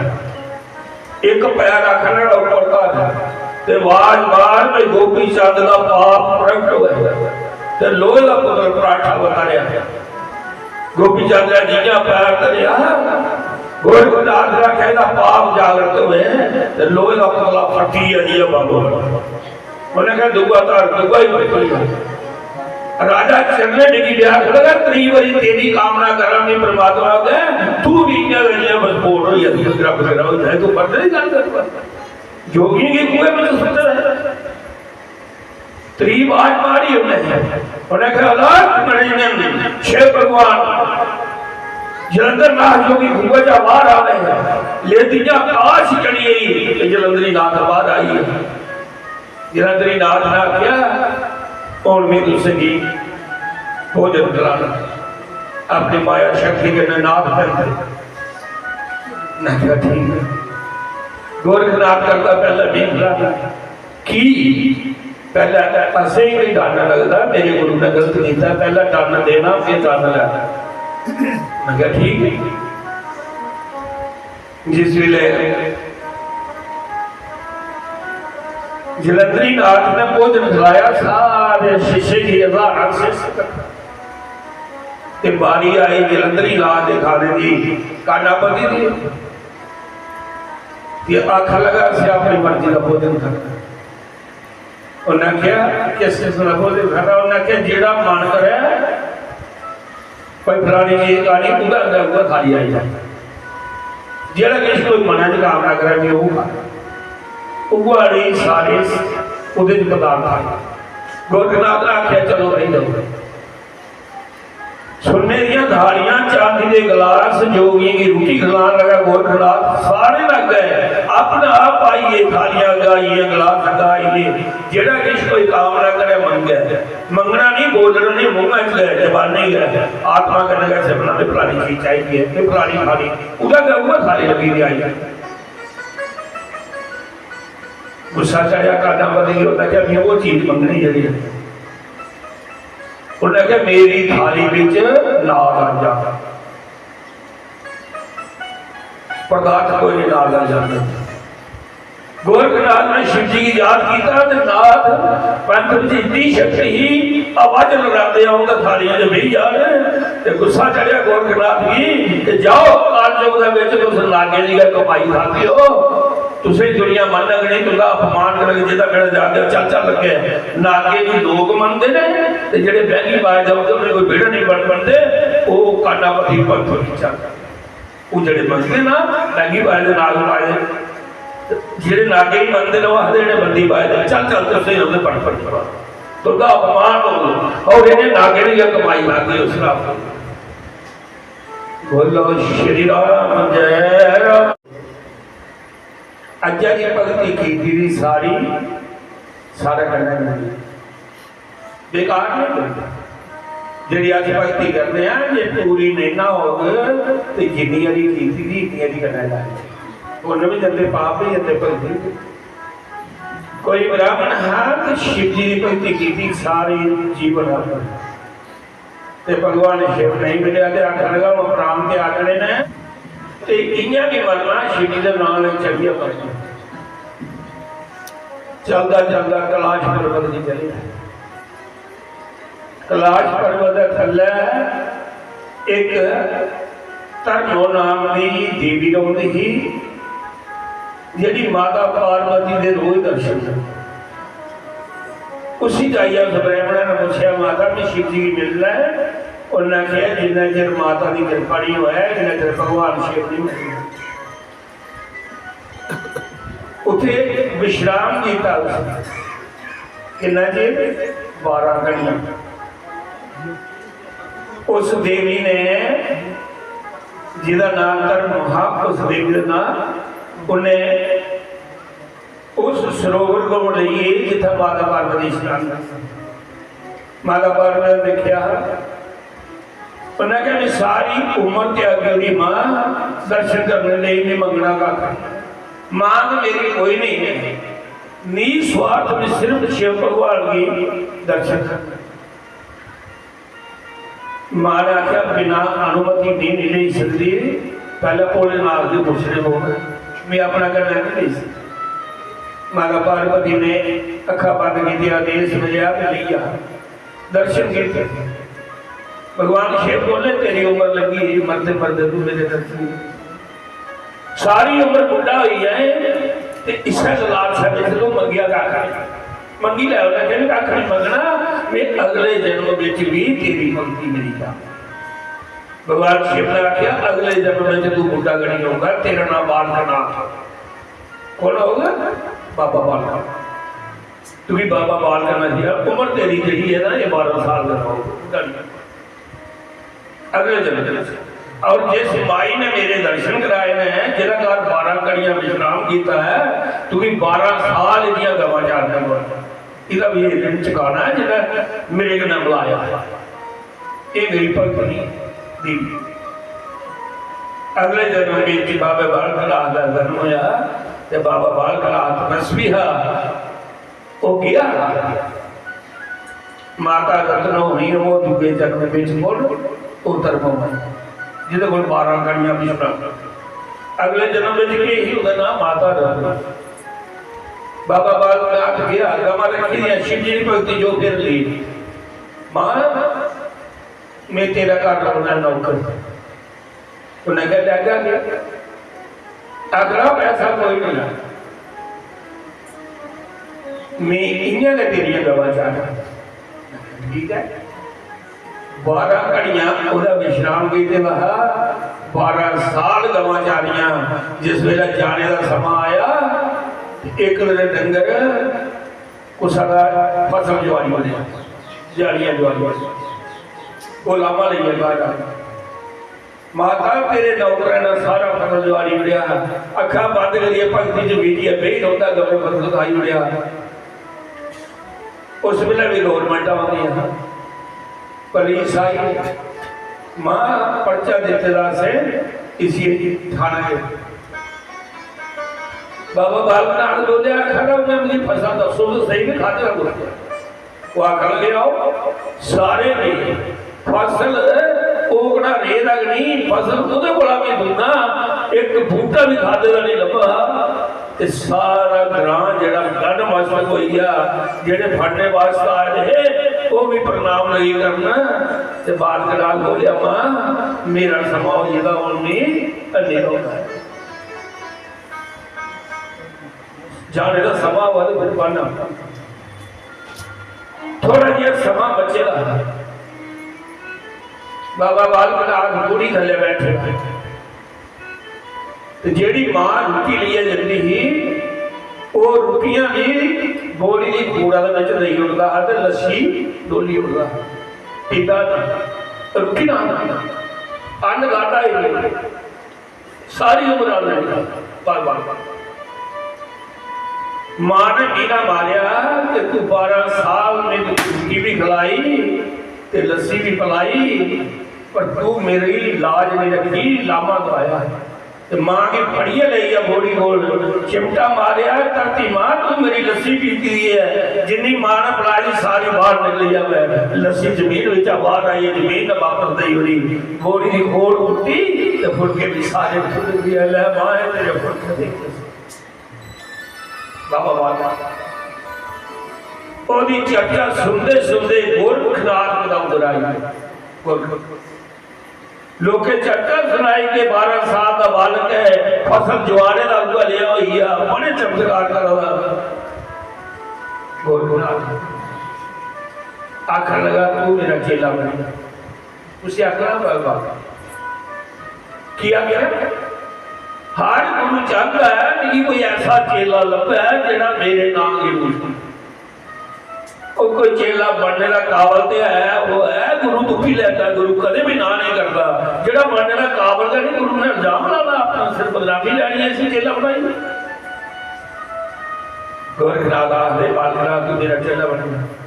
एक पैर आखने दा उपर धर, ते आवाज मार के गोपी चंद दा पाप प्रगट होए, ते लोहे दा पुतल पराठा उतारिया। गोपी चंद ने जियां पैर धरिया, गोरखनाथ ने आखेआ, "एहदा पाप जागृत होए, ते लोहे दा पुतला फट्टी गेआ जियां बंब होआ।" उन्हें कहा, "दूआ धर, दूआ ही फट्टी गेआ।" राजा चरणें डिगी गया, आखन लगा, "त्री बारी तेरी कामना करा मैं परमात्मा अग्गें, तू भी इयां गै जियां विस्फोट होई जाए, तू रब तेरा हो जाए, तू मरने दी गल्ल कर।" जोगियें गी कुएं में सुट्टे दा है। त्री बाज मारी उन्हें, उन्हें कहा, "अलख निरंजन, शिव भगवान, जलंधर नाथ जोगी कुएं चा बाहर आ गए हैं।" ले दिया काश चढ़ी गई, जलंधरी नाथ बाहर आई है। जलंधरी नाथ ने आख्या, "हुण मैं तुसेंगी भोजन कराना।" अपनी माया शक्ति कन्नै नाथ पैंदे। मैं आखेआ, "ठीक है।" गोरखनाथ करदा, "पैह्लें मैं कराना।" की? पैह्लें असें गी डर लगदा, मेरे गुरु ने गलत कीता, पैह्लें डर देना, फिर डर लैना। मैं आखेआ, "ठीक है।" जिस वेले जलंधरी नाथ ने भोजन खलाया, सारे शिष्य गी, हजारां शिष्य कट्ठे, ते बारी आई जलंधरी नाथ दे खाने दी, कानापति दी। ये आखन लगा, "असें अपनी मर्जी दा भोजन खाना।" उन्हें आखेआ, "किस किस्म दा भोजन खाना?" उन्हें आखेआ, "जेह्ड़ा मन करै, कोई फलानी चीज खानी, उ'दा अग्गें उ'ऐ थाली आई जाए। जेह्ड़ा किश कोई मनै च कामना करै, मैं ओह् खाना।" उ'ऐ नेही सारे ओह्दे च पदार्थ आए। गोरखनाथ ने आखेआ, "चलो, भाई, जाओ।" सुन्ने दियां थालियां, चांदी दे गलास, जोगियें गी रुट्टी खलान लगा गोरखनाथ, सारे लग गए। अपना आप आइए, थालियां अग्गें आइए, गलास अग्गें आइए, जेह्ड़ा किश कोई कामना करै मंगै। मंगना नहीं, बोलना नहीं, मुंह च गै, जबानी गै, आत्मा कन्नै गै सिमरना ते फलानी चीज चाहिदी है, ते फलानी खानी, उ'दा गै उ'ऐ थाली लगी दी आई। गुस्सा चढ़ेआ, कानापति गी, उन्नै आखेआ, "मैं ओह् चीज मंगनी जेह्ड़ी है।" उन्नै आखेआ, "मेरी थाली बिच नाग आई जा, पदार्थ कोई नहीं नाग आई जाते।" गोरखनाथ ने शिव जी गी याद किया, ते नाथ पंथ विच इतनी शक्ति ही, आवाज लगाते आऊं तो थालियां च बेही जान। ते गुस्सा चढ़ेआ गोरखनाथ गी कि जाओ, कालजुग दे विच तुस नागें दी गै कमाई खाते हो, तुसें दुनिया मनग नहीं, तुंदा अपमान करग, जेह्दा बेड़ा जाग, चल चल लगे। नागे गी लोक मनदे ने, ते जेह्ड़े बैंगी बाज दे होंदे, उ'नें कोई बेड़ा नहीं बन बनदे, ओह् कानापति पंथ नहीं चलदा। ओह् जेह्ड़े मनदे ना, बैंगी बाज दे नाग बाज दे, जेह्ड़े नागे गी मनदे ने, ओह् आखदे, "जेह्ड़े बंदी बाज दे, चल चल, तुसें उं'दे पट पट पा, तुंदा अपमान होग, और इ'नें नागें दी गै कमाई खादी उस राम।" बोलो श्री राम जय राम। अज्जै दी भक्ति कीती दी सारी, साढ़े कन्नै नहीं, बेकार नहीं होंदी। जेह्ड़ी अस भक्ति करने आं, जे पूरी नेईं ना होग, ते जिन्नी हारी कीती दी, इन्नी हारी कन्नै लाई। पुन्न भी जंदे, पाप भी जंदे, भक्ति भी। कोई ब्राह्मण हा, ते शिव जी दी भक्ति कीती सारी जीवन अपना। ते भगवान शिव नहीं मिलेआ ते आखन लगा, "ओह् प्राण त्यागने ने ते इ'यां बी मरना, शिव जी दे नां लेई चलियै मरना।" चलदा चलदा कैलाश पर्वत गी चली आया। कैलाश पर्वत दे थल्लै इक धर्मो नाम दी देवी रौंह्दी ही, जेह्ड़ी माता पार्वती दे रोज दर्शन करदी। उसी जाइयै उस ब्राह्मणा ने पुच्छेआ, "माता, मैं शिव जी गी मिलना ऐ।" उन्नै आखेआ, "जिन्ना चिर माता दी किरपा नहीं होऐ, इन्ना चिर भगवान शिव नहीं मिलना।" उत्थे विश्राम कीता उसने। किन्ना चिर? बारह घड़ियां। उस देवी ने, जिदा नाम धर्म हा, उस देवी का नाम, उन्हें उस सरोवर को लेइए जिथे माता पार्वती स्नान करती। माता पार्वती ने देखा, उन्हें कहा, "मैं सारी उम्र त्यागी ओड़ी मां, दर्शन करने लेई नहीं मंगना कख। मांग मेरी कोई नहीं है, निस्वार्थ में सिर्फ शिव भगवान की दर्शन करना।" मां ने आख्या, "बिना अनुमति नहीं, नहीं ले सकती, पहले भोलेनाथ की पूछने को, मैं अपना करना नहीं ले सकती।" माता पार्वती ने अखा बंद की, आदेश मिलया, "ले जा।" दर्शन कीते। भगवान शिव बोले, "तेरी उम्र लगी है, मरते मरते तू मेरे दर्शन कीते। सारी उम्र बुढ़ा होई जाए ते इसे लालसा में तू मंगिया कख नहीं। मंगी लै।" उन्हें कहने, "कख नहीं मंगना, मैं अगले जन्म में भी तेरी भक्ति मेरी जा।" भगवान शिव ने आख्या, "अगले जन्म में तू बुढ़ा गणी होगा, तेरा नाम बालकनाथ।" कौन होगा? बाबा बालकनाथ। क्योंकि बाबा बालक ने दिया उम्र तेरी जही है ना, ये बारह साल का हो, बुढ़ा नहीं। अगले जन्म में। और जिस माई ने मेरे दर्शन कराए ने, जिला कार बारह घड़ियां विश्राम किया है, क्योंकि बारह साल इदियां गवां चारने को, इदा भी ये ऋण चुकाना है, जिला मेरे कन्नै बुलाया है। ये मेरी भक्ति नहीं, देवी। अगले जन्म में बाबे बालकनाथ का जन्म होया, ते बाबा बालकनाथ तपस्वी हा, वो गया, माता रत्न होनी, वो दूजे जन्म में मुड़ उतर पवे, जिदे कोल बारह कणियां विश्राम। अगले जन्म में के ही उदा नाम माता रत्न। बाबा बालकनाथ गया, गवां रखी दियां, शिव जी की भक्ति जो फिर ली। मां, मैं तेरा घर रौना नौकर। उन्हें कहा, "लैगा गै।" आखना, "पैसा कोई नहीं लैना, मैं इ'यां गै तेरियां गवां चारना।" ठीक है, बारह घड़ियां ओह्दा विश्राम कीते दा हा, बारह साल गवां चारियां। जिस वेले जाने दा समां आया, ते इक दिन डंगर कुसै दा फसल जुआरी ओड़ेआ, जाड़ियां जुआरी ओड़ेआ। ओह् लामा लेइयै घर आया। माता, तेरे नौकरां ने सारा फसल जुआरी ओड़ेआ। अक्खां बंद करियै भक्ति च मीटियै बेही रौंह्दा, गवें फसल खाई ओड़ेआ। उस बेल्लै बी गौरमेंटां होंदियां हियां। पुलिस आई, मां, पर्चा दित्ते दा असें इसी थाने दे। बाबा बालक नाथ बोले, "आखा दा उन्हें मिगी फसल दस्सो तो सही, भी खाते दा कुछ।" वो आखन लगे, "आओ, सारे दी फसल ओकड़ा रेह् तक नहीं, फसल ओह्दे कोला भी दुगना, इक बूटा भी खादे दा नहीं लब्भा।" ते सारा ग्रां जेह्ड़ा गंढ मस्तक होई गेआ, जेह्ड़े फड़ने वास्ते आए दे हे, ओह् भी प्रणाम लगी करन। ते बालक नाथ बोलेआ, "मां, मेरा समां होई गेदा, हुन मी हल्ली रौह्ना ऐ।" जाने दा समां होआ ते फिर पढ़ना। थोड़ा जेहा समां बचे दा हा। बाबा बालक नाथ बौड़ी थल्ले बैठे। ते जेह्ड़ी मां रुट्टी लेइयै जंदी ही, ओह् रुट्टियां बी बौड़ी दी खूड़ा दे बिच देई ओड़दा हा ते लस्सी डोली ओड़दा हा। पींदा नेईं, रुट्टी ना खांदा। अन्न खाद्धा ही नेईं। सारी उम्र अन्न नेईं खाद्धा। बार बार। मां ने मीना मारेआ कि तू बारह साल में रुट्टी भी खलाई ते लस्सी भी पिलाई, पर तू मेरी लाज नहीं रखी, लामा गवाया। ते मां गी फड़ियै लेई गेआ बौड़ी कोल, चिमटा मारेआ, "धरती मां, तू मेरी लस्सी पीती दी ऐ, जिन्नी मां ने पिलाई दी सारी बाहर निकली जावे।" लस्सी जमीन बिचा बाहर आई, जमीन ने वापस देई ओड़ी। बौड़ी दी खोड़ कुट्टी ते फुलके भी सारे फुल दिए, "लै मां, एह् तेरे फुलके देखे।" बाबा बाबा ओदी चर्चा सुनदे सुनदे गोरखनाथ दा उद्धार आई। गोरख लोकें चर्चा सुनाई कि बारह साल दा बालक ऐ, फसल जुआड़े दा उ'ऐ लेआ होई गेआ, बड़े चमत्कार करा दा। गोरखनाथ आखन लगा, "तू मेरा चेला बन जा।" उसी आखना, "बाबा।" की आखेआ? "हर गुरु चाहता है मिगी कोई ऐसा चेला लब्भे जेड़ा मेरे नां गी पूजे।" ओ कोई चेला बनने दा काबल ते है, वो है, गुरु तुप्पी लैता, गुरु कदें भी ना नहीं करता। जेड़ा बनने दा काबल गै नहीं, गुरु ने इल्जाम लाना, अपना सिर बदनामी लैनी है, इसी चेला बनाई। गोरखनाथ आखदे, "बालकनाथ, तू मेरा चेला बन जा।"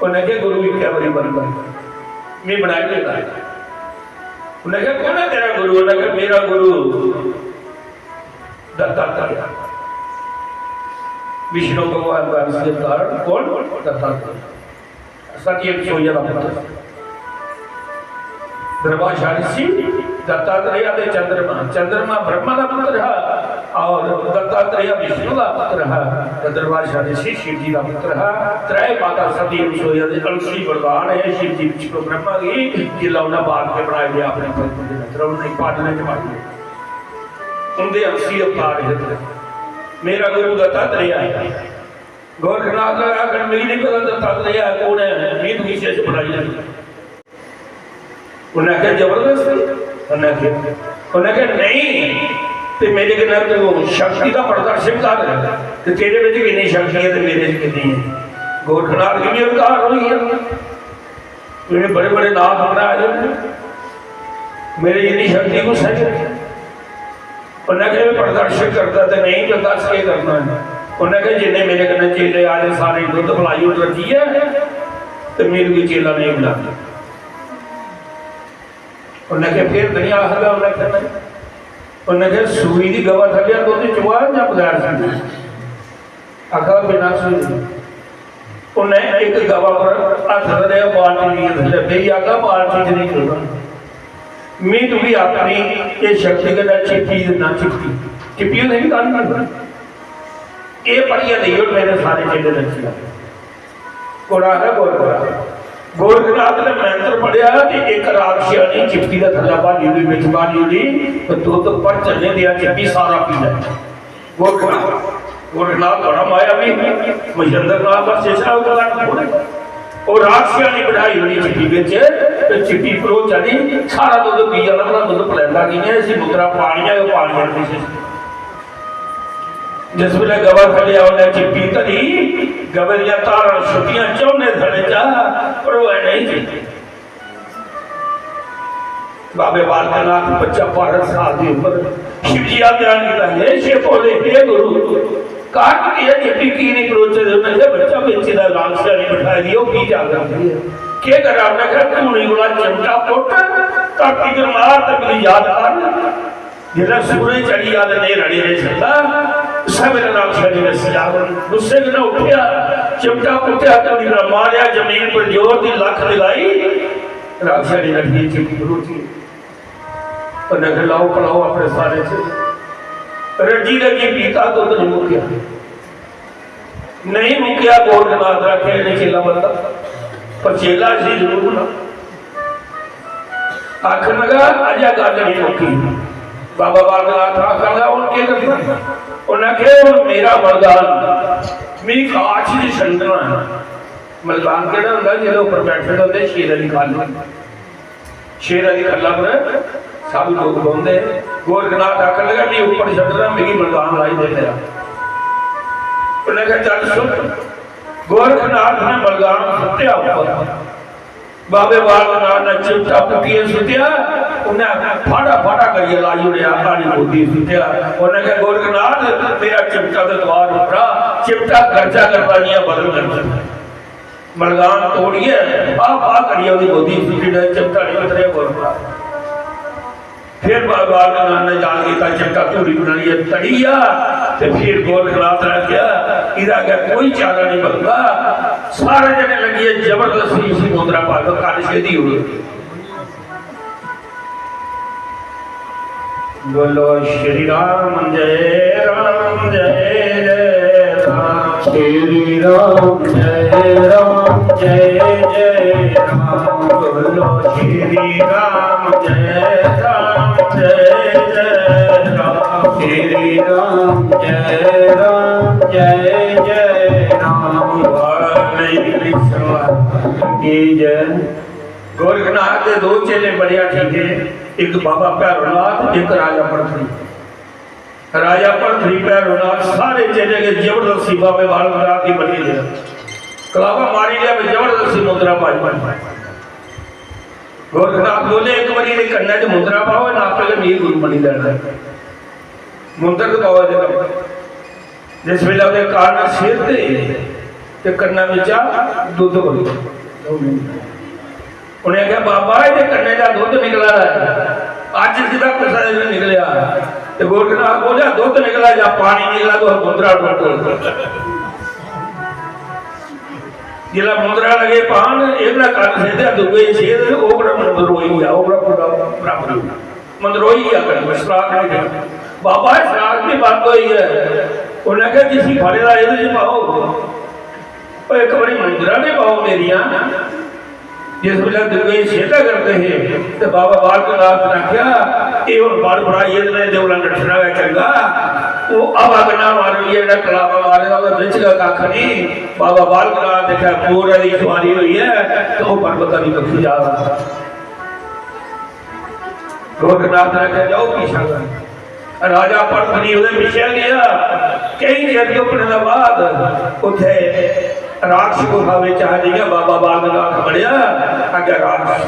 उन्हें क्या, "गुरु इक्कै बारी बनदा, मैं बनाई लेना।" उन्हें क्या, "कौन है तेरा गुरु?" उन्हें क्या, "मेरा गुरु दत्तात्रेय।" विष्णु भगवान का अंश अवतार कौन? दत्तात्रेय। सती रसोईया का पुत्र। दुर्वासा ऋषि दत्तात्रेय ते चंद्रमा, चंद्रमा ब्रह्मा का पुत्र है और दत्तात्रेय विष्णु का पुत्र है। तो दुर्वासा ऋषि शिव जी का पुत्र है। त्रय माता सती रसोईया दे अंशी वरदान है शिव जी विष्णु ब्रह्मा की, जिला उन्हें बात के बनाए गए अपने पति के नजर उन्हें पालने के मारे। उनके अंशी अवतार है। मेरा गुरु दत्तात्रेय है। गोरखनाथ ने आखन, "मिगी नहीं पता दत्तात्रेय है कौन है, मैं तुझे शिष्य बनाई लेना।" उन्हें आखेआ, "जबरदस्ती?" उन्हें आखेआ, उन्हें आखेआ, "नहीं, ते मेरे कन्नै तू शक्ति दा प्रदर्शन कर, ते तेरे विच किन्नी शक्ति है ते मेरे च किन्नी है।" गोरखनाथ गी भी हंकार होई गेआ, "मेरे बड़े बड़े नाथ बनाए दे, मेरे जिन्नी शक्ति कुसै च नहीं।" उन्हें आखेआ, "मैं प्रदर्शन करदा ते नहीं, तो दस केह् करना है?" उन्हें आखेआ, "जिन्ने मेरे कन्नै चेले आए दे, सारे दुद्ध पलाई ओड़ रखी है, ते मेरे कोई चेला नहीं मिला।" उन्हें आखेआ, "फिर नहीं आखदा?" उन्हें आखेआ, "नहीं।" उन्हें आखेआ, "सूई दी गवा थल्ले दुद्ध चुआ जां बगैर सूई?" आखा, "बिना सूई।" उन्हें एक गवा पर हत्थ धरेआ, बाल्टी दी थल्ले बेही आखा, "बाल्टी च नहीं चुना। मैं तुगी अपनी ये शक्ति कन्नै चिप्पी दिन्ना, चिप्पी।" चिप्पी होंदी नहीं, काली होंदी। "ये पढ़ियै देई ओड़ मेरे सारे चेले नच्ची जाओ।" कोड़ा है गोरखनाथ। गोरखनाथ ने मंत्र पढ़िया ते एक राक्षसनी चिप्पी दे थल्ले बांधी हुई, बिच बांधी हुई, तो दुद्ध पर चलने दिया चिप्पी सारा पी लिया। गोरखनाथ, गोरखनाथ बड़ा मायावी, महेंद्रनाथ का शिष्य है, उसका थोड़े। और राक्षसनी बिठाई हुई चिप्पी बिच, तो चिप्पी परो चली, सारा दुद्ध पी जाना, अपना दुद्ध पलैंदा नहीं है, ऐसी मुद्रा पानी है, वो पानी है, शिष्य। जिस वेले गवा थल्ले उन्हें चिप्पी धरी, गवे दियां धारां छुट्टियां चौने थड़े चा, पर ओह नहीं जी। बाबे बालक नाथ बच्चा बारह साल की उम्र, शिव जी का ध्यान किया, "हे शिव भोले, हे गुरु, कारण की है चिप्पी की नहीं परोचे दे?" उन्हें आखेआ, "बच्चा, बेचे दा राम सियाणी बिठाई दी, ओह पी जा करदी है। केह् करां?" उन्हें आखेआ, "धूनी कोला चिमटा पुट्ट, धरती पर मार ते मिगी याद कर।" जिसलै सूरज चढ़ी जा ते न्हेरा न्हेरे छंदा, उस्सै बेल्लै राक्षस ने नस्सी जा। गुस्से कन्नै उट्ठेआ, चिमटा पुट्टेआ, धूड़ी दा मारेआ, जमीन पर जोर दी लक्क लगाई, राक्षस ने नट्ठियै चिमटी परोची। उन्नै आखेआ, "लाओ, पलाओ अपने सारे च।" रज्जी रज्जी पीता, दुद्ध नहीं मुक्केआ। नहीं मुक्केआ, गोरखनाथ दा आखेआ, "इ'नें चेला बनदा, पर चेला इसी जरूर बना।" आखन लगा, "अजें गल्ल नहीं मुक्की।" बाबा बालकनाथ आखन लगा, "हुन केह् करना?" उन्नै आखेआ, "हुन मेरा मलदान, मी काठ च छंडना है।" मलदान केह्ड़ा होंदा, जेह्दे उप्पर बैठे दे होंदे शेरै दी खल्ल होंदी। शेरै दी खल्ला पर सब लोग बौंह्दे। गोरखनाथ आखन लगा, "मी उप्पर छड्डना, मिगी मलदान लाई दे मेरा।" उन्नै आखेआ, "चल सुट्ट।" गोरखनाथ ने मलदान सुट्टेआ उप्पर। बाबे बालकनाथ ने चिमटा पुट्टियै सुट्टेआ, उन्नै फाड़ा फाड़ा करियै लाई ओड़ेआ, आली गोदी सुट्टेआ। उन्नै आखेआ, "गोरखनाथ, मेरा चिमटा ते द्वार उप्परा, चिमटा गरजा करदा जि'यां बदल गरजदा।" मलदान तोड़ियै, बाह बाह करियै ओह्दी गोदी च सुट्टी ओड़ेआ, चिमटा निं उतरेआ गोरखनाथ। फिर बाबा बालकनाथ ने जान कीता, चिमटा धूड़ी बनाइयै तड़ी गेआ, ते फिर गोरखनाथ ने आखेआ, "इदा अग्गें कोई चारा नहीं बनदा।" सारे जने लगियै जबरदस्ती उसी मुंदरा पा के कन्न छेदी ओड़ो। बोलो श्री राम जय राम जय जय राम। श्री राम जय राम जय जय राम। बोलो श्री राम जय राम जय जय राम। श्री राम जय राम जय जय राम। की जय। गोरखनाथ दे दो चेले बड़े ठीक है, एक बाबा भैरोनाथ, एक राजा पड़थरी। राजा पड़थरी, भैरोनाथ, सारे चेले के जबरदस्ती बाबे बालकनाथ की बनी लिया, कलावा मारी लिया, जबरदस्ती मुद्रा पाई पाई। गोरखनाथ बोले, "एक बारी ये कन्ने च मुद्रा पाओ, ना आपे के मीर गुरु बनी लेना है। मुद्रा तो पाओ इधर।" जिस वेले ओदे कान सिर ते, ते कन्ना बिचा दुद्ध बगदा। उन्हें कहा, "बाबा, ये कन्ने का दुद्ध निकला है, अज इसदा कुसा दे नहीं निकलिया।" ते गोरखनाथ बोलिया, "दुद्ध निकला या पानी निकला, तो मुद्रा टुट।" जिसलै मुंदरा लगे पान, इन्ना कन्न सिद्धे, दूए छेद, ओह् बड़ा मंदरोई गेआ, ओह् बड़ा पूरा बराबर होई गेआ। मंदरोई गेआ कन्न, सराख नहीं देना। बाबा, एह् सराख भी बंद होई ऐ। उन्नै आखेआ, "जिसी फड़े दा एह्दे च पाओ।" ओह् इक बारी मुंदरा ने पाओ मेरियां। जिस बेल्लै दूए छेदा करदे हे, ते बाबा बालक नाथ ने आखेआ, "एह् हुन बड़ बड़ा एह्दे नै देवला नट्ठना गै चंगा।" ओह् हवा कन्नै मारो, जेह्ड़ा कलावा मारे दा, ओह्दे बिच गै कक्ख नहीं। बाबा बालक नाथ दिक्खेआ, पूरा दी सुआरी होई ऐ, ते ओह् पर्वत दी बक्खी जा दा। गोरखनाथ ने आखेआ, "जाओ पीछा कर।" राजा पड़थरी ओह्दे पिच्छे गया। केई चिर तुप्पने दे बाद उत्थे राक्ष गुफा बिच आ, जियां बाबा बालक नाथ बड़ेआ, अग्गें राक्ष।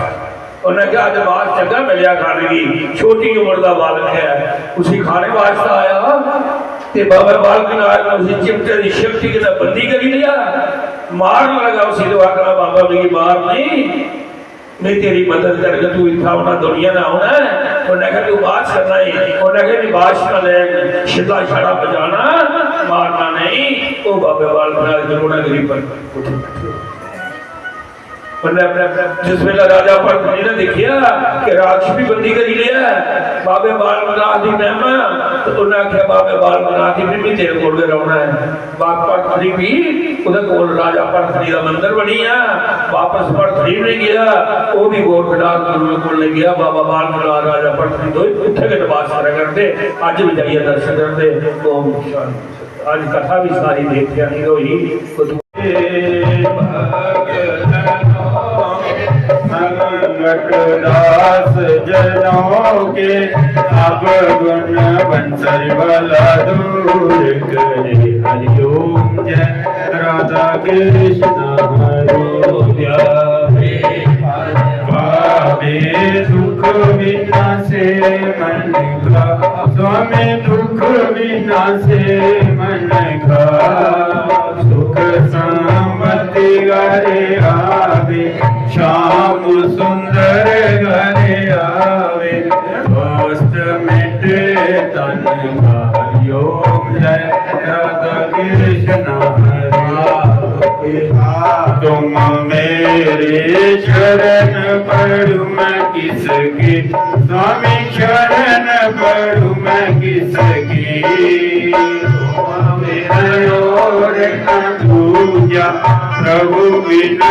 उन्हें कहा, "अज मास चंगा मिलेआ खाने गी, छोटी उम्र दा बालक है, उसी खाने वास्ते आया।" ते बाबा बालक नाथ ने उसी चिमटे की शक्ति के बंदी करी लिया, मारन लगा उसी, तो आखना, "बाबा, मिगी मार नहीं।" नहीं तेरी मदद करके तू इतना होना, दुनिया ना होना है। उन्हें कहा, "तू बादशाह नहीं।" उन्हें कहा, "नहीं, बादशाह ने शिला छड़ा बजाना, मारना नहीं।" वो बाबे बालक नाथ द्रोणागिरी पर उठ बैठे। उन्हें अपने, जिस वेले राजा पड़थरी ने देखिया कि राक्ष भी बंदी करी लिया है, बाबे बालक नाथ की महिमा, तो उन्हें आख्या, "बाबे बालक नाथ जी, भी तेरे कोल गै रौहना है।" बाप पड़थरी भी, उदे कोल राजा पड़थरी दा मंदर बनी आ। वापस पड़थरी भी नहीं गया, वो भी गोरखनाथ गुरु कोल नहीं गया। बाबा बालक नाथ, राजा पड़थरी दो उत्थे गै निवास करा करदे, अज भी जाइए दर्शन करदे। ओम शांति। अज कथा भी सारी देखिया नहीं होई। संकट दास जनों के, सब गुण बंसर वाला दूर करे। हरिओम जय राधा कृष्ण हरि। पावे दुख विनाशे मन का, स्वामी दुख विनाशे मन का। सुख संपत्ति घरे आवे, श्याम सुंदर घरे आवे। कष्ट मिटे तन का। हरिओम जय राधा कृष्ण हरे। तुम मेरे शरण पड़ू मैं किसकी, स्वामी शरण पड़ू मैं किसकी। मेरा और न दूजा, प्रभु बिन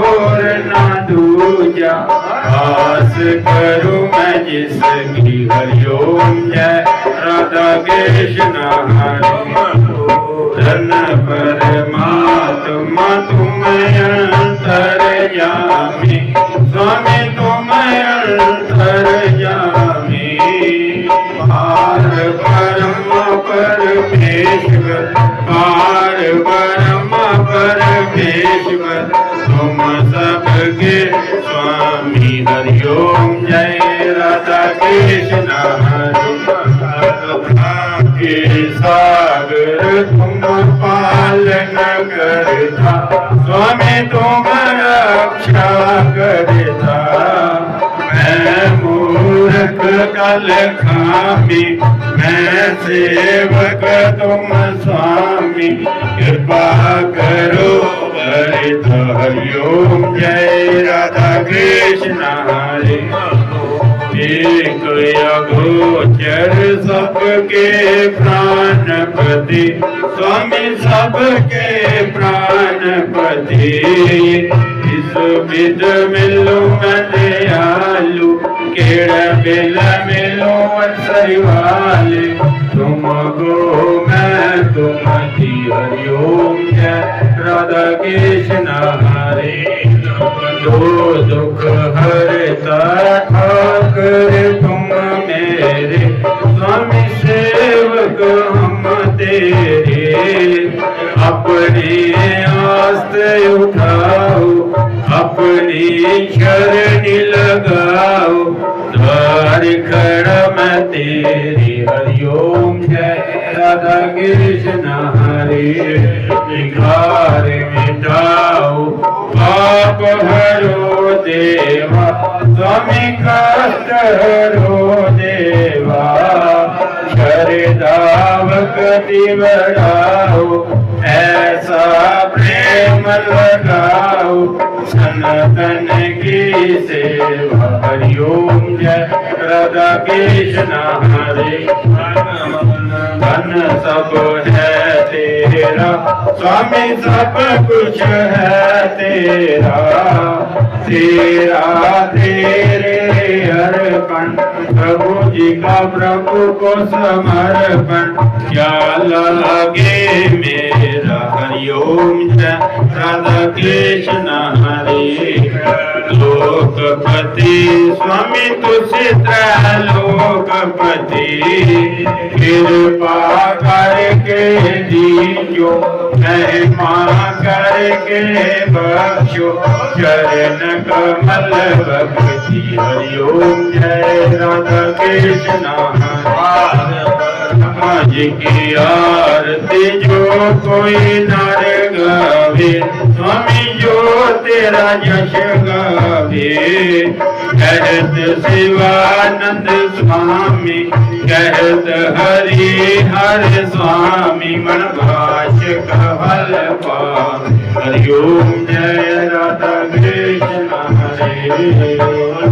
और न दूजा। आस करूं मैं जिसकी। हरिओम जय राधा कृष्ण हरि। धन परमात्मा तुम अंतर्यामी, स्वामी तुम अंतर्यामी। पार ब्रह्म परमेश्वर, पार ब्रह्म परमेश्वर, तुम सबके स्वामी। हरिओम जय राधा कृष्ण हरि। के सागर तुम पालन करता, स्वामी तुम रक्षा करता। मैं मूर्ख कल खामी, मैं सेवक तुम स्वामी, कृपा करो वरित। हरिओम जय राधा कृष्ण हरे। एक अगोचर सबके प्राणपति, स्वामी सबके प्राणपति। इस विध मिलो मैं दयालु, केड़ा बेला मिलो अंसरी वाले। तुमको मैं तुम दी। हरिओम जय राधा कृष्ण हरे। दो दुख हरता ठाकर तुम मेरे, स्वामी सेवक हम तेरे। अपने आस्ते उठाओ, अपनी शरण लगाओ, द्वार खड़ा मैं तेरे। हरिओम जय राधा कृष्ण हरे। विकार मिटाओ, पाप हरो देवा, स्वामी कष्ट हरो देवा। श्रद्धा भक्ति बढ़ाओ, ऐसा प्रेम लगाओ, सनातन की सेवा। हरिओम जय राधा कृष्ण हरे। धन सब है तेरा, स्वामी सब कुछ है तेरा। तेरा तेरे अर्पण, प्रभु जी का प्रभु को समर्पण। क्या लागे मेरा। हरिओम जय राधा कृष्ण हरे। लोकपति स्वामी तुसी त्रैलोकपति, कृपा करके दीजो, महिमा करके बख्शो, चरण कमल भक्ति। हरिओम जय राधा कृष्ण हरे। ब्रह्मा जी की आरती जो कोई नर गावे, स्वामी जो तेरा यश गावे। कहत शिवानंद स्वामी, कहत हरि हर स्वामी, मन भाष कहल पावे। हरिओम जय राधा कृष्ण हरे।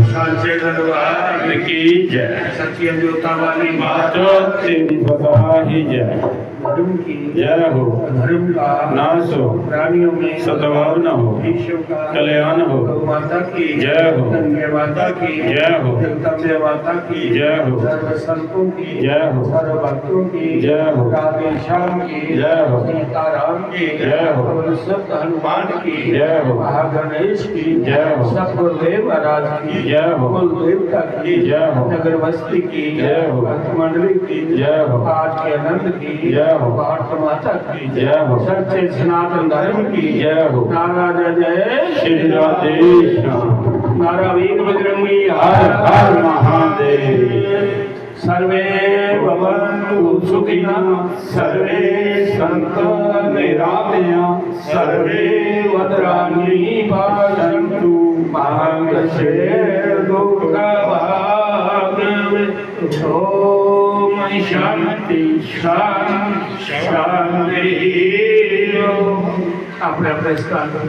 सांचे दरबार की जय। सच्चियां जोतां वाली माता तेरी सदा ही जय। धर्म की जय हो। धर्म का नाश हो। प्राणियों में सद्भाव न हो। ईश्वर का कल्याण हो। गौ माता की जय हो। गंगे माता की जय हो। जगदम्बे माता की जय हो। सर्व संतों की जय हो। सर्व भक्तों की जय हो। राधे श्याम की जय हो। सीताराम की जय हो। और सब हनुमान की जय हो। महागणेश की जय हो। सब गुरुदेव महाराज की जय हो। कुल देवता की जय हो। नगर बस्ती की जय हो। भक्त मंडली की जय हो। आज के आनंद की जय हो। भारत माता की जय हो। सच्चे सनातन धर्म की जय हो। नारा जय जय श्री राधे श्याम। नारा वीर बजरंगी हर हर महादेव। सर्वे भवन्तु सुखिनः, सर्वे सन्तु निरामया, सर्वे भद्राणि पश्यन्तु, मा कश्चित् दुःखभाग् भवेत्। ओम शांति शांति शांति। अपने अपने स्थान पर